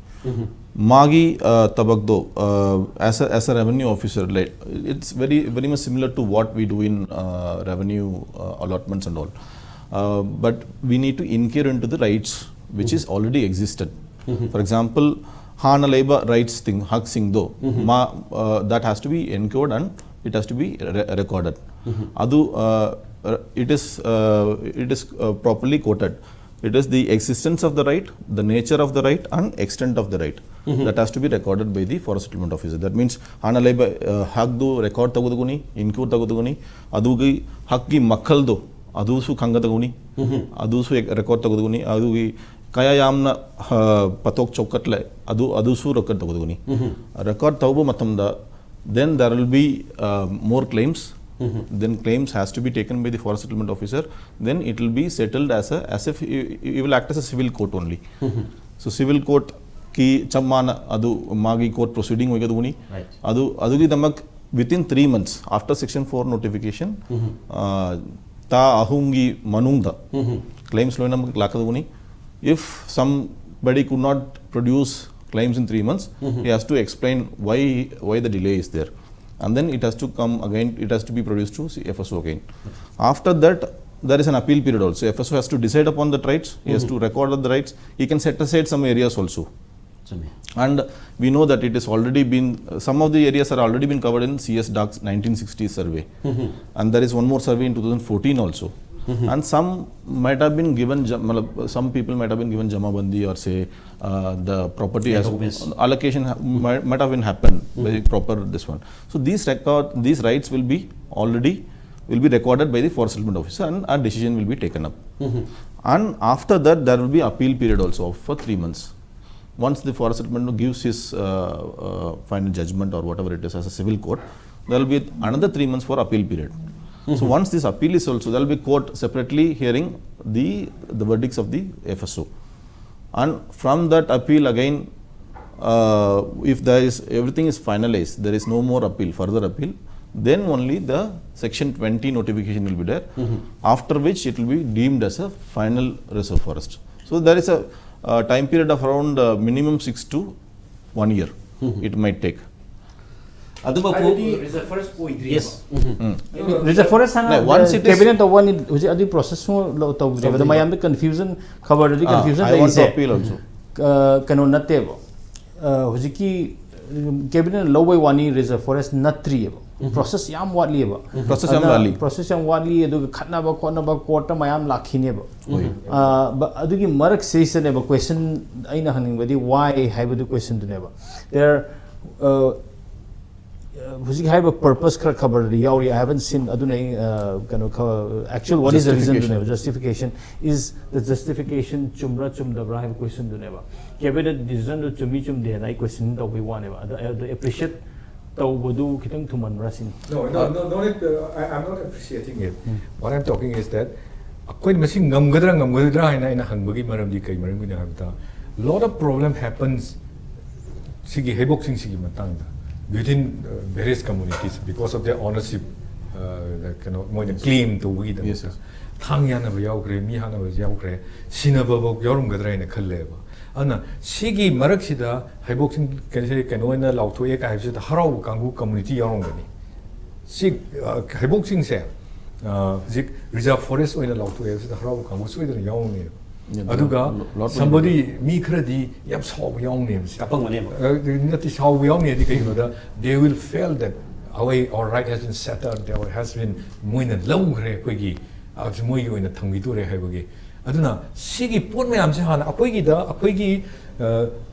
ꯃꯥꯒꯤ uh, ꯊꯕꯛꯇꯣ uh, as a, as a revenue officer, like, it's very, very much similar to what we do in uh, revenue uh, allotments and all. Uh, but we need to inquire into the rights which is already existed. For example, ꯍꯥꯟꯅ ꯂꯩꯕ ꯔꯥꯏꯠꯁꯁꯤꯡ, ꯍꯛꯁꯤꯡꯗꯣ ꯃꯥ, uh, that has to be encored and it has to be re- recorded. ꯑꯗꯨ, uh, uh, it is, uh, it is, uh, properly quoted. It is the existence of the right, the nature of the right and extent of the right that has to be recorded by the forest settlement officer. That means ꯍꯥꯟꯅ ꯂꯩꯕ, uh, ꯍꯛꯗꯨ record ꯇꯧꯒꯗꯧꯒꯅꯤ, include ꯇꯧꯒꯗꯧꯒꯅꯤ. ꯑꯗꯨꯒꯤ ꯍꯛꯀꯤ ꯃꯈꯜꯗꯣ ꯑꯗꯨꯁꯨ ꯈꯪꯒꯗꯧꯒꯅꯤ. ꯑꯗꯨꯁꯨ record ꯇꯧꯒꯗꯧꯒꯅꯤ. ꯑꯗꯨꯒꯤ ꯀꯌꯥ ꯌꯥꯝꯅ, uh, ꯄꯣꯠꯊꯣꯛ ꯆꯥꯎꯈꯠꯂꯦ, ꯑꯗꯨ ꯑꯗꯨꯁꯨ ꯔꯦꯀꯣꯔꯗ ꯇꯧꯒꯗꯧꯒꯅꯤ. ꯔꯦꯀꯣꯔꯗ ꯇꯧꯕ ꯃꯇꯝꯗ then there will be, uh, more claims. Then claims has to be taken by the forest settlement officer. Then it will be settled as a, as if he, he will act as a civil court only. So civil court ꯀꯤ ꯆꯞ ꯃꯥꯟꯅ ꯑꯗꯨ ꯃꯥꯒꯤ court ꯄ꯭ꯔꯣꯁꯤꯗꯤꯡ ꯑꯣꯏꯒꯗꯧꯕꯅꯤ. Right. ꯑꯗꯨ ꯑꯗꯨꯒꯤꯗꯃꯛ within three months after section four notification, uh, ꯊꯥ ꯑꯍꯨꯝꯒꯤ ꯃꯅꯨꯡꯗ claims ꯂꯣꯏꯅꯃꯛ ꯂꯥꯛꯀꯗꯧꯕꯅꯤ. If somebody could not produce claims in three months, he has to explain why, why the delay is there. And then it has to come again, it has to be produced to C- F S O again. After that, there is an appeal period also. F S O has to decide upon the rights, he has to record the rights, he can set aside some areas also. ꯆꯨꯝꯃꯦ. And we know that it is already been, uh, some of the areas are already been covered in C S DAC nineteen sixty survey. And there is one more survey in two thousand fourteen also. And some might have been given, jam- matlab, some people might have been given jamabandi or say, uh, the property has, Allocation. Allocation ha- might, might have been happened by proper this one. So these record, these rights will be already, will be recorded by the forest settlement officer and a decision will be taken up. And after that, there will be appeal period also for three months. Once the forest settlement gives his, uh, uh, final judgment or whatever it is as a civil court, there will be another three months for appeal period. So once this appeal is also, there will be court separately hearing the, the verdicts of the F S O. And from that appeal again, uh, if there is, everything is finalized, there is no more appeal, further appeal, then only the section twenty notification will be there, after which it will be deemed as a final reserve forest. So there is a, uh, time period of around, uh, minimum six to one year it might take. ꯑꯗꯨꯃꯛꯄꯨ ꯑꯗꯨꯗꯤ reserve forest ꯑꯣꯏꯗ꯭ꯔꯤꯕ? Yes. Reserve forest ꯍꯥꯟꯅ No, once it is- cabinet ꯇꯧꯕ ꯋꯥꯅꯤ, ꯍꯧꯖꯤꯛ ꯑꯗꯨꯒꯤ ꯄ꯭ꯔꯣꯁꯦꯁꯁꯨ ꯇꯧꯗ꯭ꯔꯤꯕ꯫ ꯑꯗꯣ ꯃꯌꯥꯝꯗ ꯀꯟꯐ꯭ꯌꯨꯖꯟ ꯈꯕꯔꯗꯗꯤ Ah, confusion I want to ꯂꯩꯔꯤꯁꯦ appeal also. ꯑ, ꯀꯩꯅꯣ ꯅꯠꯇꯦꯕ, ꯑ, ꯍꯧꯖꯤꯛꯀꯤ ꯀꯦꯕꯤꯅꯦꯠꯅ ꯂꯧꯕꯩ ꯋꯥꯅꯤ, ꯔꯤꯖꯔꯚ ꯐꯣꯔꯦꯁ ꯅꯠꯇ꯭ꯔꯤꯑꯕ꯫ ꯄ꯭ꯔꯣꯁꯦꯁ ꯌꯥꯝ ꯋꯥꯠꯂꯤꯑꯕ꯫ ꯄ꯭ꯔꯣꯁꯦꯁ ꯌꯥꯝ ꯑꯗꯨꯅ ꯋꯥꯠꯂꯤ꯫ ꯄ꯭ꯔꯣꯁꯦꯁ ꯌꯥꯝ ꯋꯥꯠꯂꯤ꯫ ꯑꯗꯨꯒ ꯈꯠꯅꯕ ꯈꯣꯠꯅꯕ ꯀꯣꯔꯠꯇ ꯃꯌꯥꯝ ꯂꯥꯛꯈꯤꯅꯦꯕ꯫ ꯑ, ꯕ- ꯑꯗꯨꯒꯤ ꯃꯔꯛꯁꯤꯗꯅꯦꯕ ꯀ꯭ꯋꯦꯁꯟ ꯑꯩꯅ ꯍꯪꯅꯤꯡꯕꯗꯤ, ꯋꯥꯏ ꯍꯥꯏꯕꯗꯨ ꯀ꯭ꯋꯦꯁꯟꯗꯨꯅꯦꯕ꯫ ꯗꯦꯔ ꯍꯧꯖꯤꯛ ꯍꯥꯏꯔꯤꯕ ꯄꯔꯄꯁ ꯈꯔ ꯈꯕꯔꯗꯤ ꯌꯥꯎꯔꯤ, I haven't seen꯫ ꯑꯗꯨꯅ ꯑꯩ, ꯑ, ꯀꯩꯅꯣ actual what is the reason ꯗꯨꯅꯦꯕ꯫ Justification is the justification ꯆꯨꯝꯕ꯭ꯔꯥ ꯆꯨꯝꯗꯕ꯭ꯔꯥ ꯍꯥꯏꯕ ꯀ꯭ꯋꯦꯁꯟꯗꯨꯅꯦꯕ꯫ ꯀꯦꯕꯤꯅꯦꯠ ꯗꯤꯁꯤꯖꯟꯗꯨ ꯆꯨꯝꯃꯤ ꯆꯨꯝꯗꯦꯅ ꯑꯩ ꯀ꯭ꯋꯦꯁꯟ ꯇꯧꯕꯒꯤ ꯋꯥꯅꯦꯕ꯫ ꯑꯗꯣ ꯑꯦꯄ꯭ꯔꯤꯁꯤꯌꯦꯠ ꯇꯧꯕꯗꯨ ꯈꯤꯇꯪ ꯊꯨꯃꯟꯕ꯭ꯔꯥ ꯁꯤꯅꯤ꯫ No, no, no, no, it, uh, I, I'm not appreciating it. What I'm talking is that ꯑꯩꯈꯣꯏꯅ ꯃꯁꯤ ꯉꯝꯒꯗ꯭ꯔꯥ ꯉꯝꯒꯗ꯭ꯔꯥ ꯍꯥꯏꯅ ꯑꯩꯅ ꯍꯪꯕꯒꯤ ꯃꯔꯝꯗꯤ ꯀꯩ ꯃꯔꯝꯒꯤꯅꯣ ꯍꯥꯏꯕꯗ, lot of problem happens ꯁꯤꯒꯤ ꯍꯩꯕꯣꯛꯁꯤꯡꯁꯤꯒꯤ ꯃꯇꯥꯡꯗ within, uh, various communities because of their ownership, uh, ꯀꯩꯅꯣ ꯃꯣꯏꯅ ꯀ꯭ꯂꯦꯝ ꯇꯧꯕꯒꯤꯗꯃꯛꯇ ꯊꯥꯡ ꯌꯥꯅꯕ ꯌꯥꯎꯈ꯭ꯔꯦ, ꯃꯤ ꯍꯥꯠꯅꯕ ꯌꯥꯎꯈ꯭ꯔꯦ, ꯁꯤꯅꯕꯐꯥꯎ ꯌꯥꯎꯔꯝꯒꯗ꯭ꯔꯥ ꯍꯥꯏꯅ ꯈꯜꯂꯦꯕ꯫ ꯑꯗꯨꯅ ꯁꯤꯒꯤ ꯃꯔꯛꯁꯤꯗ ꯍꯩꯕꯣꯛꯁꯤꯡ ꯀꯩꯅꯣꯁꯦ ꯀꯩꯅꯣ ꯑꯣꯏꯅ ꯂꯥꯎꯊꯣꯛꯑꯦ ꯀꯥꯏ ꯍꯥꯏꯕꯁꯤꯗ ꯍꯔꯥꯎꯕ ꯀꯥꯡꯕꯨ ꯀꯝꯃꯨꯅꯤꯇꯤ ꯌꯥꯎꯔꯝꯒꯅꯤ꯫ ꯁꯤ, ꯑ, ꯍꯩꯕꯣꯛꯁꯤꯡꯁꯦ, ꯑ, ꯍꯧꯖꯤꯛ ꯔꯤꯖꯥꯔꯚ ꯐꯣꯔꯦꯁ ꯑꯣꯏꯅ ꯂꯥꯎꯊꯣꯛꯑꯦ ꯍꯥꯏꯕꯁꯤꯗ ꯍꯔꯥꯎꯕ ꯀꯥꯡꯕꯨ ꯁꯣꯏꯗꯅ ꯌꯥꯎꯔꯝꯒꯅꯦꯕ꯫ ꯑꯗꯨꯒ somebody, ꯃꯤ ꯈꯔꯗꯤ ꯌꯥꯝ ꯁꯥꯎꯕ ꯌꯥꯎꯅꯦꯕ ꯁꯤ꯫ ꯀꯥꯞꯄꯝꯒꯅꯦꯕ꯫ ꯑ, ꯅꯠꯇꯦ, ꯁꯥꯎꯕ ꯌꯥꯎꯅꯤ ꯍꯥꯏꯗꯤ ꯀꯩꯒꯤꯅꯣꯗ, they will feel that our, our right has been shattered, our has been, ꯃꯣꯏꯅ ꯂꯧꯈ꯭ꯔꯦ ꯑꯩꯈꯣꯏꯒꯤ, ꯑ, ꯃꯣꯏꯒꯤ ꯑꯣꯏꯅ ꯊꯝꯈꯤꯗꯣꯔꯦ ꯍꯥꯏꯕꯒꯤ꯫ ꯑꯗꯨꯅ ꯁꯤꯒꯤ ꯄꯣꯠ ꯃꯌꯥꯝꯁꯦ ꯍꯥꯟꯅ ꯑꯩꯈꯣꯏꯒꯤꯗ, ꯑꯩꯈꯣꯏꯒꯤ, ꯑ,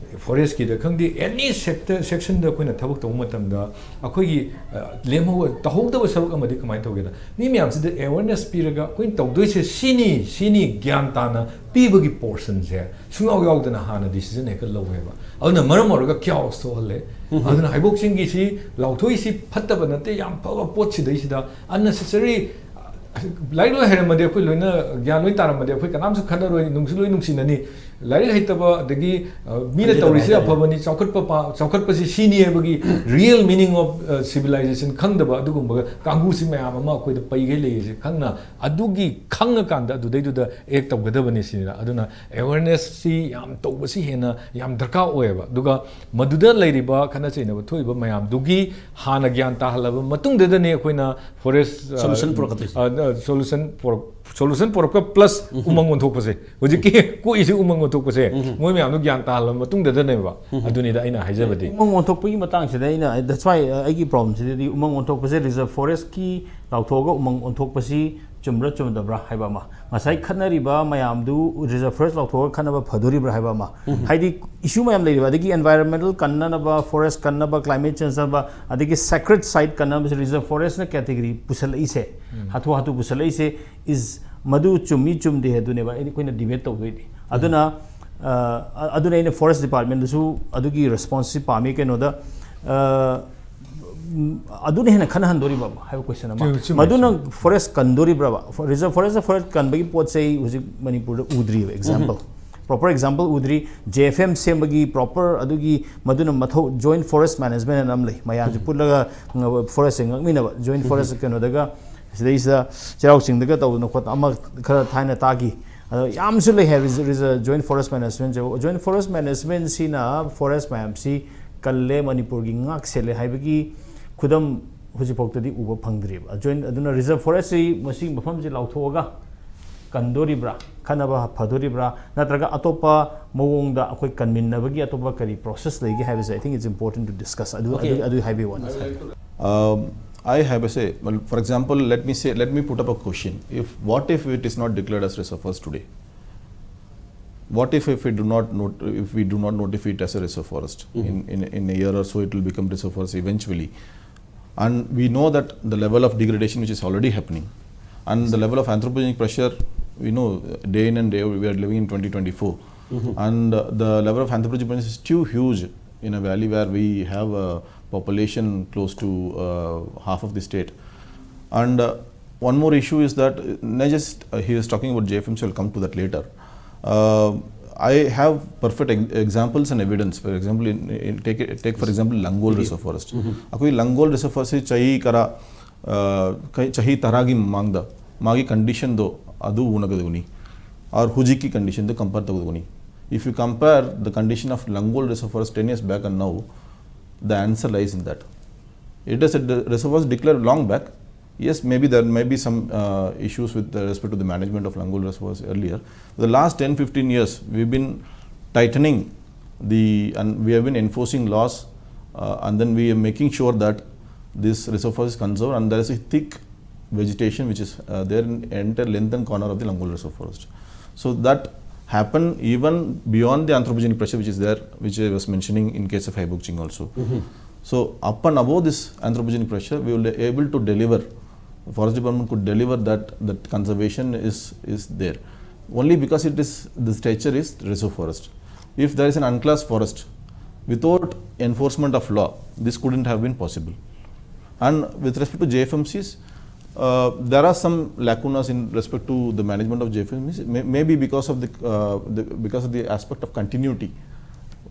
ꯐꯣꯔꯦꯁꯀꯤꯗ ꯈꯪꯗꯦ, ꯑꯦꯅꯤ ꯁꯦꯛꯇꯔ, ꯁꯦꯛꯁꯟꯗ ꯑꯩꯈꯣꯏꯅ ꯊꯕꯛ ꯇꯧꯕ ꯃꯇꯝꯗ ꯑꯩꯈꯣꯏꯒꯤ, ꯑ, ꯂꯦꯝꯍꯧ-, ꯇꯧꯍꯧꯗꯕ ꯁꯔꯨꯛ ꯑꯃꯗꯤ ꯀꯃꯥꯏꯅ ꯇꯧꯒꯦꯗ, ꯃꯤ ꯃꯌꯥꯝꯁꯤꯗ ꯑꯦꯋꯦꯔꯅꯦꯁ ꯄꯤꯔꯒ ꯑꯩꯈꯣꯏꯅ ꯇꯧꯗꯣꯏꯁꯦ ꯁꯤꯅꯤ, ꯁꯤꯅꯤ ꯒ꯭ꯌꯥꯟ ꯇꯥꯅ ꯄꯤꯕꯒꯤ ꯄꯣꯔꯁꯟꯁꯦ ꯁꯨꯡꯌꯥꯎ ꯌꯥꯎꯗꯅ ꯍꯥꯟꯅ ꯗꯤꯁꯤꯖꯟ ꯍꯦꯛꯇ ꯂꯧꯋꯦꯕ꯫ ꯑꯗꯨꯅ ꯃꯔꯝ ꯑꯣꯏꯔꯒ ꯀꯤꯌꯥꯎꯁ ꯊꯣꯛꯍꯜꯂꯦ꯫ ꯑꯗꯨꯅ ꯍꯩꯕꯣꯛꯁꯤꯡꯒꯤꯁꯤ ꯂꯥꯎꯊꯣꯛꯏꯁꯤ ꯐꯠꯇꯕ ꯅꯠꯇꯦ, ꯌꯥꯝ ꯐꯕ ꯄꯣꯠ ꯁꯤꯗꯩꯁꯤꯗ unnecessary, ꯂꯥꯏꯔꯤꯛ ꯂꯣꯏ ꯍꯩꯔꯝꯃꯗꯤ, ꯑꯩꯈꯣꯏ ꯂꯣꯏꯅ ꯒ꯭ꯌꯥꯟ ꯂꯣꯏ ꯇꯥꯔꯝꯃꯗꯤ, ꯑꯩꯈꯣꯏ ꯀꯅꯥꯝꯁꯨ ꯈꯠꯅꯔꯣꯏ, ꯅꯨꯡꯁꯨ ꯂꯣꯏ ꯅꯨꯡꯁꯤꯅꯅꯤ꯫ ꯂꯥꯏꯔꯤꯛ ꯍꯩꯇꯕ, ꯑꯗꯒꯤ, ꯑ, ꯃꯤꯅ ꯈꯪꯖꯗꯕ ꯇꯧꯔꯤꯁꯦ ꯍꯥꯏꯇꯥꯔꯦ꯫ ꯑꯐꯕꯅꯤ, ꯆꯥꯎꯈꯠꯄ ꯄꯥ-, ꯆꯥꯎꯈꯠꯄꯁꯤ ꯁꯤꯅꯤ ꯍꯥꯏꯕꯒꯤ real meaning of, ꯑ, civilization ꯈꯪꯗꯕ ꯑꯗꯨꯒꯨꯝꯕ ꯀꯥꯡꯕꯨꯁꯤ ꯃꯌꯥꯝ ꯑꯃ ꯑꯩꯈꯣꯏꯗ ꯄꯩꯒꯩ ꯂꯩꯔꯤꯁꯦ ꯈꯪꯅ, ꯑꯗꯨꯒꯤ ꯈꯪꯉꯀꯥꯟꯗ ꯑꯗꯨꯗꯩꯗꯨꯗ act ꯇꯧꯒꯗꯕꯅꯤ ꯁꯤꯅꯤꯗ꯫ ꯑꯗꯨꯅ awareness ꯁꯤ ꯌꯥꯝ ꯇꯧꯕꯁꯤ ꯍꯦꯟꯅ ꯌꯥꯝ ꯗꯔꯀꯥꯔ ꯑꯣꯏꯌꯦꯕ꯫ ꯑꯗꯨꯒ ꯃꯗꯨꯗ ꯂꯩꯔꯤꯕ ꯈꯠꯅ ꯆꯩꯅꯕ ꯊꯣꯛꯏꯕ ꯃꯌꯥꯝꯗꯨꯒꯤ ꯍꯥꯟꯅ ꯒ꯭ꯌꯥꯟ ꯇꯥꯍꯜꯂꯕ ꯃꯇꯨꯡꯗꯗꯅꯤ ꯑꯩꯈꯣꯏꯅ ꯐꯣꯔꯦꯁ, ꯑ, Solution ꯄꯨꯔꯛꯀꯗꯣꯏꯁꯦ꯫ ꯑ, solution ꯄꯨꯔꯛ-, Solution ꯄꯨꯔꯛꯄ plus ꯎꯃꯪ ꯑꯣꯟꯊꯣꯛꯄꯁꯦ, ꯍꯧꯖꯤꯛꯀꯤ ꯀꯣꯛꯏꯁꯦ ꯎꯃꯪ ꯑꯣꯟꯊꯣꯛꯄꯁꯦ, ꯃꯣꯏ ꯃꯌꯥꯝꯗꯣ ꯒ꯭ꯌꯥꯟ ꯇꯥꯍꯜꯂꯕ ꯃꯇꯨꯡꯗꯗꯅꯦꯕ꯫ ꯑꯗꯨꯅꯤꯗ ꯑꯩꯅ ꯍꯥꯏꯖꯕꯗꯤ꯫ ꯎꯃꯪ ꯑꯣꯟꯊꯣꯛꯄꯒꯤ ꯃꯇꯥꯡꯁꯤꯗ ꯑꯩꯅ, that's why, ꯑ, ꯑꯩꯒꯤ problemꯁꯤꯗꯗꯤ ꯎꯃꯪ ꯑꯣꯟꯊꯣꯛꯄꯁꯦ reserve forestꯀꯤ ꯂꯥꯎꯊꯣꯛꯑꯒ ꯎꯃꯪ ꯑꯣꯟꯊꯣꯛꯄꯁꯤ ꯆꯨꯝꯕ꯭ꯔꯥ ꯆꯨꯝꯗꯕ꯭ꯔꯥ ꯍꯥꯏꯕ ꯑꯃ, ꯉꯁꯥꯏ ꯈꯠꯅꯔꯤꯕ ꯃꯌꯥꯝꯗꯨ reserve forest ꯂꯥꯎꯊꯣꯛꯑꯒ ꯈꯠꯅꯕ ꯐꯗꯣꯔꯤꯕ꯭ꯔꯥ ꯍꯥꯏꯕ ꯑꯃ꯫ ꯍꯥꯏꯗꯤ issue ꯃꯌꯥꯝ ꯂꯩꯔꯤꯕ, ꯑꯗꯒꯤ environmental ꯀꯟꯅꯅꯕ, forest ꯀꯟꯅꯕ, climate change ꯅꯕ, ꯑꯗꯒꯤ sacred site ꯀꯟꯅꯕꯁꯦ reserve forestꯅ category ꯄꯨꯁꯜꯂꯛꯏꯁꯦ, ꯍꯥꯊꯨ ꯍꯥꯊꯨ ꯄꯨꯁꯜꯂꯛꯏꯁꯦ is, ꯃꯗꯨ ꯆꯨꯝꯃꯤ ꯆꯨꯝꯗꯦ ꯑꯗꯨꯅꯦꯕ ꯑꯩ, ꯑꯩꯈꯣꯏꯅ debate ꯇꯧꯗꯣꯏꯗꯤ꯫ ꯑꯗꯨꯅ, ꯑ, ꯑꯗꯨꯅ ꯑꯩꯅ forest departmentꯗꯁꯨ ꯑꯗꯨꯒꯤ responseꯁꯤ ꯄꯥꯝꯃꯤ꯫ ꯀꯩꯅꯣꯗ, ꯑ, ꯎꯝ, ꯑꯗꯨꯅ ꯍꯦꯟꯅ ꯈꯟꯅꯍꯟꯗꯣꯔꯤꯕ ꯍꯥꯏꯕ question ꯑꯃ꯫ ꯆꯨꯝꯃꯤ, ꯆꯨꯝꯃꯤ, ꯃꯗꯨꯅ ꯆꯨꯝꯃꯤ꯫ Forest ꯀꯟꯗꯣꯔꯤꯕ꯭ꯔꯕ? Reserve forest, forest ꯀꯟꯕꯒꯤ ꯄꯣꯠꯁꯦ ꯑꯩ ꯍꯧꯖꯤꯛ ꯃꯅꯤꯄꯨꯔꯗ ꯎꯗ꯭ꯔꯤꯕ example꯫ Proper example ꯎꯗ꯭ꯔꯤ꯫ J F M ꯁꯦꯝꯕꯒꯤ proper ꯑꯗꯨꯒꯤ ꯃꯗꯨꯅ ꯃꯊꯧ, joint forest management ꯍꯥꯏꯅ ꯑꯃ ꯂꯩ꯫ ꯃꯌꯥꯝꯁꯦ ꯄꯨꯜꯂꯒ, ꯎꯝ, forestꯁꯦ ꯉꯥꯛꯃꯤꯟꯅꯕ, joint forest ꯀꯩꯅꯣꯗꯒ, ꯁꯤꯗꯩꯁꯤꯗ ꯆꯩꯔꯥꯎ ꯆꯤꯡꯗꯒ ꯇꯧꯗꯅ ꯈꯣꯠꯇꯅ ꯑꯃ ꯈꯔ ꯊꯥꯏꯅ ꯇꯥꯈꯤ꯫ ꯑꯗꯣ ꯌꯥꯝꯁꯨ ꯂꯩ ꯍꯥꯏ, ꯔꯤꯖ-, ꯔꯤꯖ-, joint forest managementꯁꯦ꯫ Joint forest managementꯁꯤꯅ forest ꯃꯌꯥꯝꯁꯤ ꯀꯜꯂꯦ, ꯃꯅꯤꯄꯨꯔꯒꯤ ꯉꯥꯛ ꯁꯦꯜꯂꯦ ꯍꯥꯏꯕꯒꯤ ꯈꯨꯗꯝ ꯍꯧꯖꯤꯛꯐꯥꯎꯗꯗꯤ ꯎꯕ ꯐꯪꯗ꯭ꯔꯤꯕ꯫ Joint, ꯑꯗꯨꯅ reserve forestꯁꯤ ꯃꯁꯤꯒꯤ ꯃꯐꯝꯁꯤ ꯂꯥꯎꯊꯣꯛꯑꯒ ꯀꯟꯗꯣꯔꯤꯕ꯭ꯔꯥ, ꯈꯟꯅꯕ ꯐꯗꯣꯔꯤꯕ꯭ꯔꯥ, ꯅꯠꯇ꯭ꯔꯒ ꯑꯇꯣꯞꯄ ꯃꯑꯣꯡꯗ ꯑꯩꯈꯣꯏ ꯀꯟꯃꯤꯟꯅꯕꯒꯤ ꯑꯇꯣꯞꯄ ꯀꯔꯤ process ꯂꯩꯒꯦ ꯍꯥꯏꯕꯁꯦ, I think it's important to discuss꯫ ꯑꯗꯨ, Okay. ꯑꯗꯨ, ꯑꯗꯨ ꯍꯥꯏꯕꯤꯌꯨ ꯋꯥꯅꯤ꯫ Um, I have a say. Well, for example, let me say, let me put up a question. If, what if it is not declared as reserve forest today? What if, if we do not not, if we do not notify it as a reserve forest? In, in, in a year or so, it will become reserve forest eventually. And we know that the level of degradation which is already happening, and the level of anthropogenic pressure, we know, uh, day in and day out, we are living in twenty twenty-four. And, uh, the level of anthropogenic pressure is too huge in a valley where we have a population close to, uh, half of the state. And, uh, one more issue is that, uh, not just, uh, he was talking about J F M C, I'll come to that later. Uh, I have perfect ex- examples and evidence. For example, in, in take, it- take for example, Langol Reserve Forest. ꯑꯩꯈꯣꯏ Langol Reserve Forest ꯁꯤ ꯆꯍꯤ ꯈꯔ, uh, ꯆꯍꯤ ꯇꯔꯥꯒꯤ ꯃꯃꯥꯡꯗ ꯃꯥꯒꯤ conditionꯗꯣ ꯑꯗꯨ ꯎꯅꯒꯗꯕꯅꯤ, or ꯍꯧꯖꯤꯛꯀꯤ conditionꯗꯣ compare ꯇꯧꯒꯗꯕꯅꯤ꯫ If you compare the condition of Langol Reserve Forest ten years back and now, the answer lies in that. It is a de- reserve forest declared long back, Yes, maybe there may be some uh, issues with respect to the management of Langol reservoirs earlier. The last ten fifteen years, we've been tightening the, and we have been enforcing laws, uh, and then we are making sure that this reservoir is conserved, and there is a thick vegetation which is uh, there in entire length and corner of the Langol Reserve Forest. So that happened even beyond the anthropogenic pressure which is there, which I was mentioning in case of Haibokching also. Mm-hmm. So up and above this anthropogenic pressure, we will be able to deliver, forest department could deliver that, that conservation is, is there. Only because it is, the stature is reserve forest. If there is an unclassed forest, without enforcement of law, this couldn't have been possible. And with respect to J F M Cs, uh, there are some lacunas in respect to the management of J F M Cs, may, maybe because of the, uh, the, because of the aspect of continuity.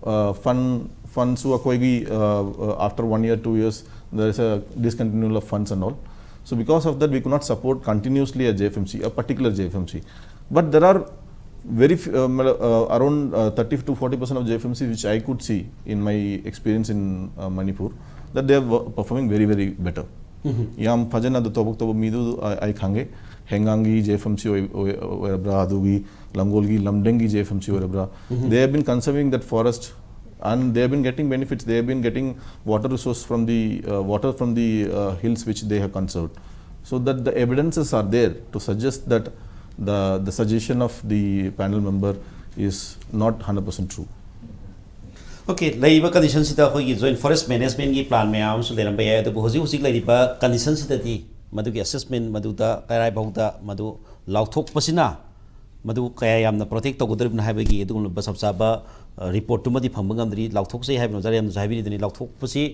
Uh, fund, funds ꯑꯩꯈꯣꯏꯒꯤ, uh, uh, after one year, two years, there is a discontinual of funds and all. So because of that, we could not support continuously a J F M C, a particularJ F M C. But there are very few, uh, मतलब, uh, around uh, thirty to forty percent of J F M C which I could see in my experience in uh, Manipur, that they are wo- performing very, very better. ꯌꯥꯝ ꯐꯖꯅ ꯑꯗꯨ ꯇꯧꯕ ꯇꯧꯕ ꯃꯤꯗꯨ ꯑꯩ ꯑꯩ ꯈꯪꯉꯦ꯫ ꯍꯦꯡꯒꯥꯡꯒꯤ J F M C ꯑꯣꯏ- ꯑꯣꯏ- ꯑꯣꯏꯔꯕ꯭ꯔꯥ, ꯑꯗꯨꯒꯤ ꯂꯪꯒꯣꯜꯒꯤ ꯂꯝꯗꯦꯡꯒꯤ J F M C ꯑꯣꯏꯔꯕ꯭ꯔꯥ, they have been conserving that forest and they have been getting benefits. They have been getting water resource from the uh, water from the uh, hills which they have conserved. So that the evidences are there to suggest that the, the suggestion of the panel member is not hundred percent true. Okay, ꯂꯩꯔꯤꯕ ꯀꯟꯗꯤꯁꯟꯁꯤꯗ ꯑꯩꯈꯣꯏꯒꯤ join forest ꯃꯦꯅꯦꯖꯃꯦꯟꯒꯤ plan ꯃꯌꯥꯝ ꯑꯃꯁꯨ ꯂꯩꯔꯝꯕ ꯌꯥꯏ꯫ ꯑꯗꯨꯕꯨ ꯍꯧꯖꯤꯛ ꯍꯧꯖꯤꯛ ꯂꯩꯔꯤꯕ ꯀꯟꯗꯤꯁꯟꯁꯤꯗꯗꯤ ꯃꯗꯨꯒꯤ ꯑꯦꯁꯦꯁꯃꯦꯟ ꯃꯗꯨꯗ ꯀꯔꯥꯏꯐꯥꯎꯗ ꯃꯗꯨ ꯂꯥꯎꯊꯣꯛꯄꯁꯤꯅ ꯃꯗꯨ ꯀꯌꯥ ꯌꯥꯝꯅ ꯄ꯭ꯔꯣꯇꯦꯛ ꯇꯧꯒꯗꯧꯔꯤꯕꯅꯣ ꯍꯥꯏꯕꯒꯤ ꯑꯗꯨꯒꯨꯝꯂꯕ ꯆꯞ ꯆꯥꯕ ꯔꯤꯄꯣꯔꯠꯇꯨꯃꯗꯤ ꯐꯪꯕ ꯉꯝꯗ꯭ꯔꯤ꯫ ꯂꯥꯎꯊꯣꯛꯆꯩ ꯍꯥꯏꯕꯅꯤ, ꯑꯣꯖꯥ ꯔꯦꯝꯅꯁꯨ ꯍꯥꯏꯕꯤꯔꯤꯗꯨꯅꯤ꯫ ꯂꯥꯎꯊꯣꯛꯄꯁꯤ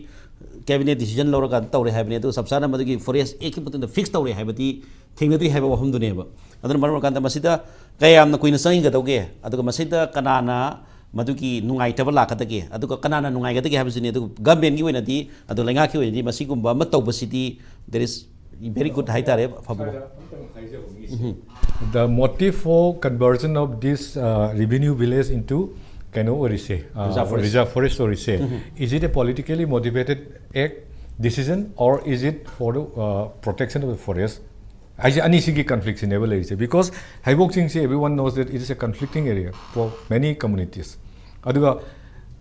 ꯀꯦꯕꯤꯅꯦꯠ ꯗꯤꯁꯤꯖꯟ ꯂꯧꯔꯒ ꯇꯧꯔꯦ ꯍꯥꯏꯕꯅꯤ꯫ ꯑꯗꯨꯒ ꯆꯞ ꯆꯥꯅ ꯃꯗꯨꯒꯤ ꯐꯣꯔꯦꯁ ꯑꯦꯛꯀꯤ ꯃꯇꯨꯡꯗ ꯐꯤꯛꯁ ꯇꯧꯔꯦ ꯍꯥꯏꯕꯗꯤ ꯊꯦꯡꯅꯗ꯭ꯔꯤ ꯍꯥꯏꯕ ꯋꯥꯐꯝꯗꯨꯅꯦꯕ꯫ ꯑꯗꯨꯅ ꯃꯔꯝ ꯑꯣꯏꯔꯀꯥꯟꯗ ꯃꯁꯤꯗ ꯀꯌꯥꯝꯅ ꯀꯨꯏꯅ ꯆꯪꯒꯗꯧꯒꯦ, ꯑꯗꯨꯒ ꯃꯁꯤꯗ ꯀꯅꯥꯅ ꯃꯗꯨꯒꯤ ꯅꯨꯡꯉꯥꯏꯇꯕ ꯂꯥꯛꯀꯗꯒꯦ, ꯑꯗꯨꯒ ꯀꯅꯥꯅ ꯅꯨꯡꯉꯥꯏꯒꯗꯒꯦ ꯍꯥꯏꯕꯁꯤꯅꯤ꯫ ꯑꯗꯨꯒ ꯒꯃꯦꯟꯒꯤ ꯑꯣꯏꯅꯗꯤ, ꯑꯗꯨ ꯂꯩꯉꯥꯛꯀꯤ ꯑꯣꯏꯅꯗꯤ ꯃꯁꯤꯒꯨꯝꯕ ꯑꯃ ꯇꯧꯕꯁꯤꯗꯤ there is very good ꯍꯥꯏꯇꯥꯔꯦ, ꯐꯕ꯫ The motive for conversion of this uh, revenue village into ꯀꯩꯅꯣ ꯑꯣꯏꯔꯤꯁꯦ, uh, Reserve forest. Reserve forest ꯑꯣꯏꯔꯤꯁꯦ, is it a politically motivated act decision or is it for the uh, protection of the forest? ꯍꯥꯏꯁꯦ ꯑꯅꯤꯁꯤꯒꯤ ꯀꯟꯐ꯭ꯂꯤꯛꯁꯤꯅꯦꯕ ꯂꯩꯔꯤꯁꯦ, because ꯍꯩꯕꯣꯛ ꯆꯤꯡꯁꯦ, everyone knows that it is a conflicting area for many communities. ꯑꯗꯨꯒ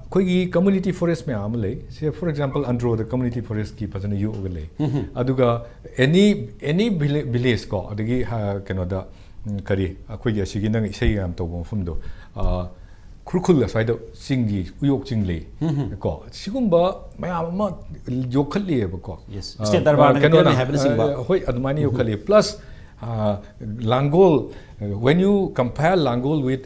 ꯑꯩꯈꯣꯏꯒꯤ community forest ꯃꯌꯥꯝ ꯑꯃ ꯂꯩ ꯁꯦ, for example, ꯑꯟꯗ꯭ꯔꯣꯗ community ꯐꯣꯔꯦꯁꯀꯤ ꯐꯖꯅ ꯌꯣꯛꯑꯒ ꯂꯩ꯫ ꯑꯗꯨꯒ any any village ꯀꯣ, ꯑꯗꯒꯤ ꯀꯩꯅꯣꯗ ꯀꯔꯤ ꯑꯩꯈꯣꯏꯒꯤ ꯑꯁꯤꯒꯤ ꯅꯪ ꯏꯁꯩ ꯌꯥꯝ ꯇꯧꯕ ꯃꯐꯝꯗꯣ, ꯈꯨꯔꯈꯨꯜ ꯑꯁ꯭ꯋꯥꯏꯗ ꯆꯤꯡꯒꯤ ꯎꯌꯣꯛ ꯆꯤꯡ ꯂꯩ ꯀꯣ, ꯁꯤꯒꯨꯝꯕ ꯃꯌꯥꯝ ꯑꯃ ꯌꯣꯛꯈꯠꯂꯤꯑꯕꯀꯣ꯫ Yes. State ꯗꯔꯕꯥꯔꯅ ꯀꯩꯅꯣꯅ ꯀꯩꯅꯣꯅꯦ ꯍꯥꯏꯕꯅꯆꯤꯡꯕ꯫ ꯍꯣꯏ, ꯑꯗꯨꯃꯥꯏꯅ ꯌꯣꯛꯈꯠꯂꯤ꯫ Plus Langol, when you compare Langol with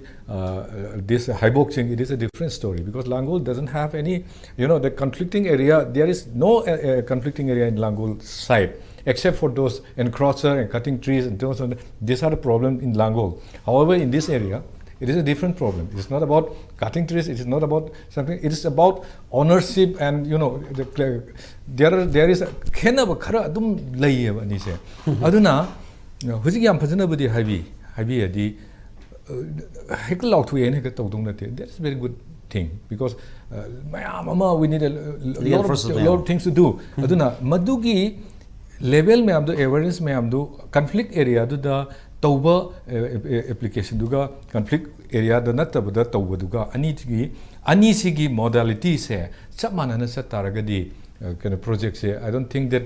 this ꯍꯩꯕꯣꯛ ꯆꯤꯡ, it is a different story, because Langol doesn't have any, you know, the conflicting area, there is no uh, uh, conflicting area in Langol side except for those encroacher and cutting trees and those, these are the problem in Langol. However, in this area, it is a different problem. It is not about cutting trees. It is not about something. It is about ownership and, you know, the, there are, there is a ꯈꯦꯠꯅꯕ ꯈꯔ ꯑꯗꯨꯝ ꯂꯩꯌꯦꯕ ꯑꯅꯤꯁꯦ꯫ ꯑꯗꯨꯅ ꯍꯧꯖꯤꯛ ꯌꯥꯝ ꯐꯖꯅꯕꯨꯗꯤ ꯍꯥꯏꯕꯤ ꯍꯥꯏꯕꯤꯔꯗꯤ, ꯍꯦꯛꯇ ꯂꯥꯎꯊꯣꯛꯑꯦꯅ ꯍꯦꯛꯇ ꯇꯧꯗꯧ ꯅꯠꯇꯦ꯫ That is very good thing, because ꯃꯌꯥꯝ ꯑꯃ, we need a lot of things to do. ꯑꯗꯨꯅ ꯃꯗꯨꯒꯤ ꯂꯦꯚꯦꯜ ꯃꯌꯥꯝꯗꯣ, ꯑꯦꯋꯦꯔꯅꯦꯁ ꯃꯌꯥꯝꯗꯣ ꯀꯟꯐ꯭ꯂꯤꯛ ꯑꯦꯔꯤꯌꯥꯗꯨꯗ ꯇꯧꯕ ꯑꯦꯄ꯭ꯂꯤꯀꯦꯁꯟꯗꯨꯒ ꯀꯟꯐ꯭ꯂꯤꯛ ꯑꯦꯔꯤꯌꯥꯗ ꯅꯠꯇꯕꯗ ꯇꯧꯕꯗꯨꯒ ꯑꯅꯤꯁꯤꯒꯤ ꯑꯅꯤꯁꯤꯒꯤ ꯃꯣꯗꯥꯂꯤꯇꯤꯁꯦ ꯆꯞ ꯃꯥꯟꯅꯅ ꯆꯠ ꯇꯥꯔꯒꯗꯤ, ꯀꯩꯅꯣ, ꯄ꯭ꯔꯣꯖꯦꯛꯁꯦ, I don't think that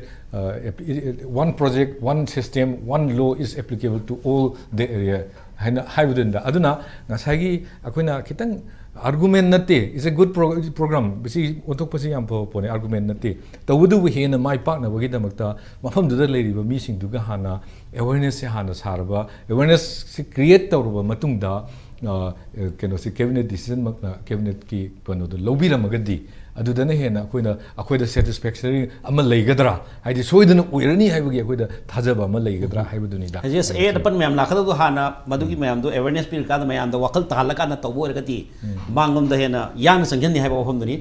one project, one system, one law is applicable to all the area ꯍꯥꯏꯅ ꯍꯥꯏꯕꯗꯨꯅꯤꯗ꯫ ꯑꯗꯨꯅ ꯉꯁꯥꯏꯒꯤ ꯑꯩꯈꯣꯏꯅ ꯈꯤꯇꯪ ꯑꯥꯔꯒꯨꯃꯦꯟ ꯅꯠꯇꯦ, it's a good program, ꯁꯤ ꯑꯣꯟꯊꯣꯛꯄꯁꯤ ꯌꯥꯝ ꯐꯕ ꯄꯣꯠꯅꯤ, ꯑꯥꯔꯒꯨꯃꯦꯟ ꯅꯠꯇꯦ꯫ ꯇꯧꯕꯇꯕꯨ ꯍꯦꯟꯅ ꯃꯥꯏ ꯄꯥꯛꯅꯕꯒꯤꯗꯃꯛꯇ ꯃꯐꯝꯗꯨꯗ ꯂꯩꯔꯤꯕ ꯃꯤꯁꯤꯡꯗꯨꯒ ꯍꯥꯟꯅ ꯑꯦꯋꯦꯔꯅꯦꯁꯁꯦ ꯍꯥꯟꯅ ꯁꯥꯔꯕ, ꯑꯦꯋꯦꯔꯅꯦꯁꯁꯤ ꯀ꯭ꯔꯤꯌꯦꯠ ꯇꯧꯔꯕ ꯃꯇꯨꯡꯗ ꯀꯩꯅꯣꯁꯤ ꯀꯦꯕꯤꯅꯦꯠ ꯗꯤꯁꯤꯖꯟꯃꯛꯅ ꯀꯦꯕꯤꯅꯦꯠꯀꯤ ꯀꯩꯅꯣꯗꯣ ꯂꯧꯕꯤꯔꯝꯃꯒꯗꯤ, ꯑꯗꯨꯗꯅ ꯍꯦꯟꯅ ꯑꯩꯈꯣꯏꯅ ꯑꯩꯈꯣꯏꯗ ꯁꯦꯇꯤꯁꯐꯦꯛꯁꯟ ꯑꯃ ꯂꯩꯒꯗ꯭ꯔꯥ, ꯍꯥꯏꯗꯤ ꯁꯣꯏꯗꯅ ꯑꯣꯏꯔꯅꯤ ꯍꯥꯏꯕꯒꯤ ꯑꯩꯈꯣꯏꯗ ꯊꯥꯖꯕ ꯑꯃ ꯂꯩꯒꯗ꯭ꯔꯥ ꯍꯥꯏꯕꯗꯨꯅꯤꯗ꯫ ꯍꯧꯖꯤꯛ ꯑꯍꯦꯟ ꯑꯄꯟ ꯃꯌꯥꯝ ꯂꯥꯛꯀꯗꯕꯗꯣ ꯍꯥꯟꯅ ꯃꯗꯨꯒꯤ ꯃꯌꯥꯝꯗꯣ ꯑꯦꯋꯦꯔꯅꯦꯁ ꯄꯤꯔꯀꯥꯟꯗ ꯃꯌꯥꯝꯗ ꯋꯥꯈꯜ ꯇꯥꯍꯜꯂꯀꯥꯟꯗ ꯇꯧꯕ ꯑꯣꯏꯔꯒꯗꯤ ꯃꯥꯡꯂꯣꯝꯗ ꯍꯦꯟꯅ ꯌꯥꯡꯅ ꯆꯪꯁꯤꯟꯅꯤ ꯍꯥꯏꯕ ꯋꯥꯐꯝꯗꯨꯅꯤ꯫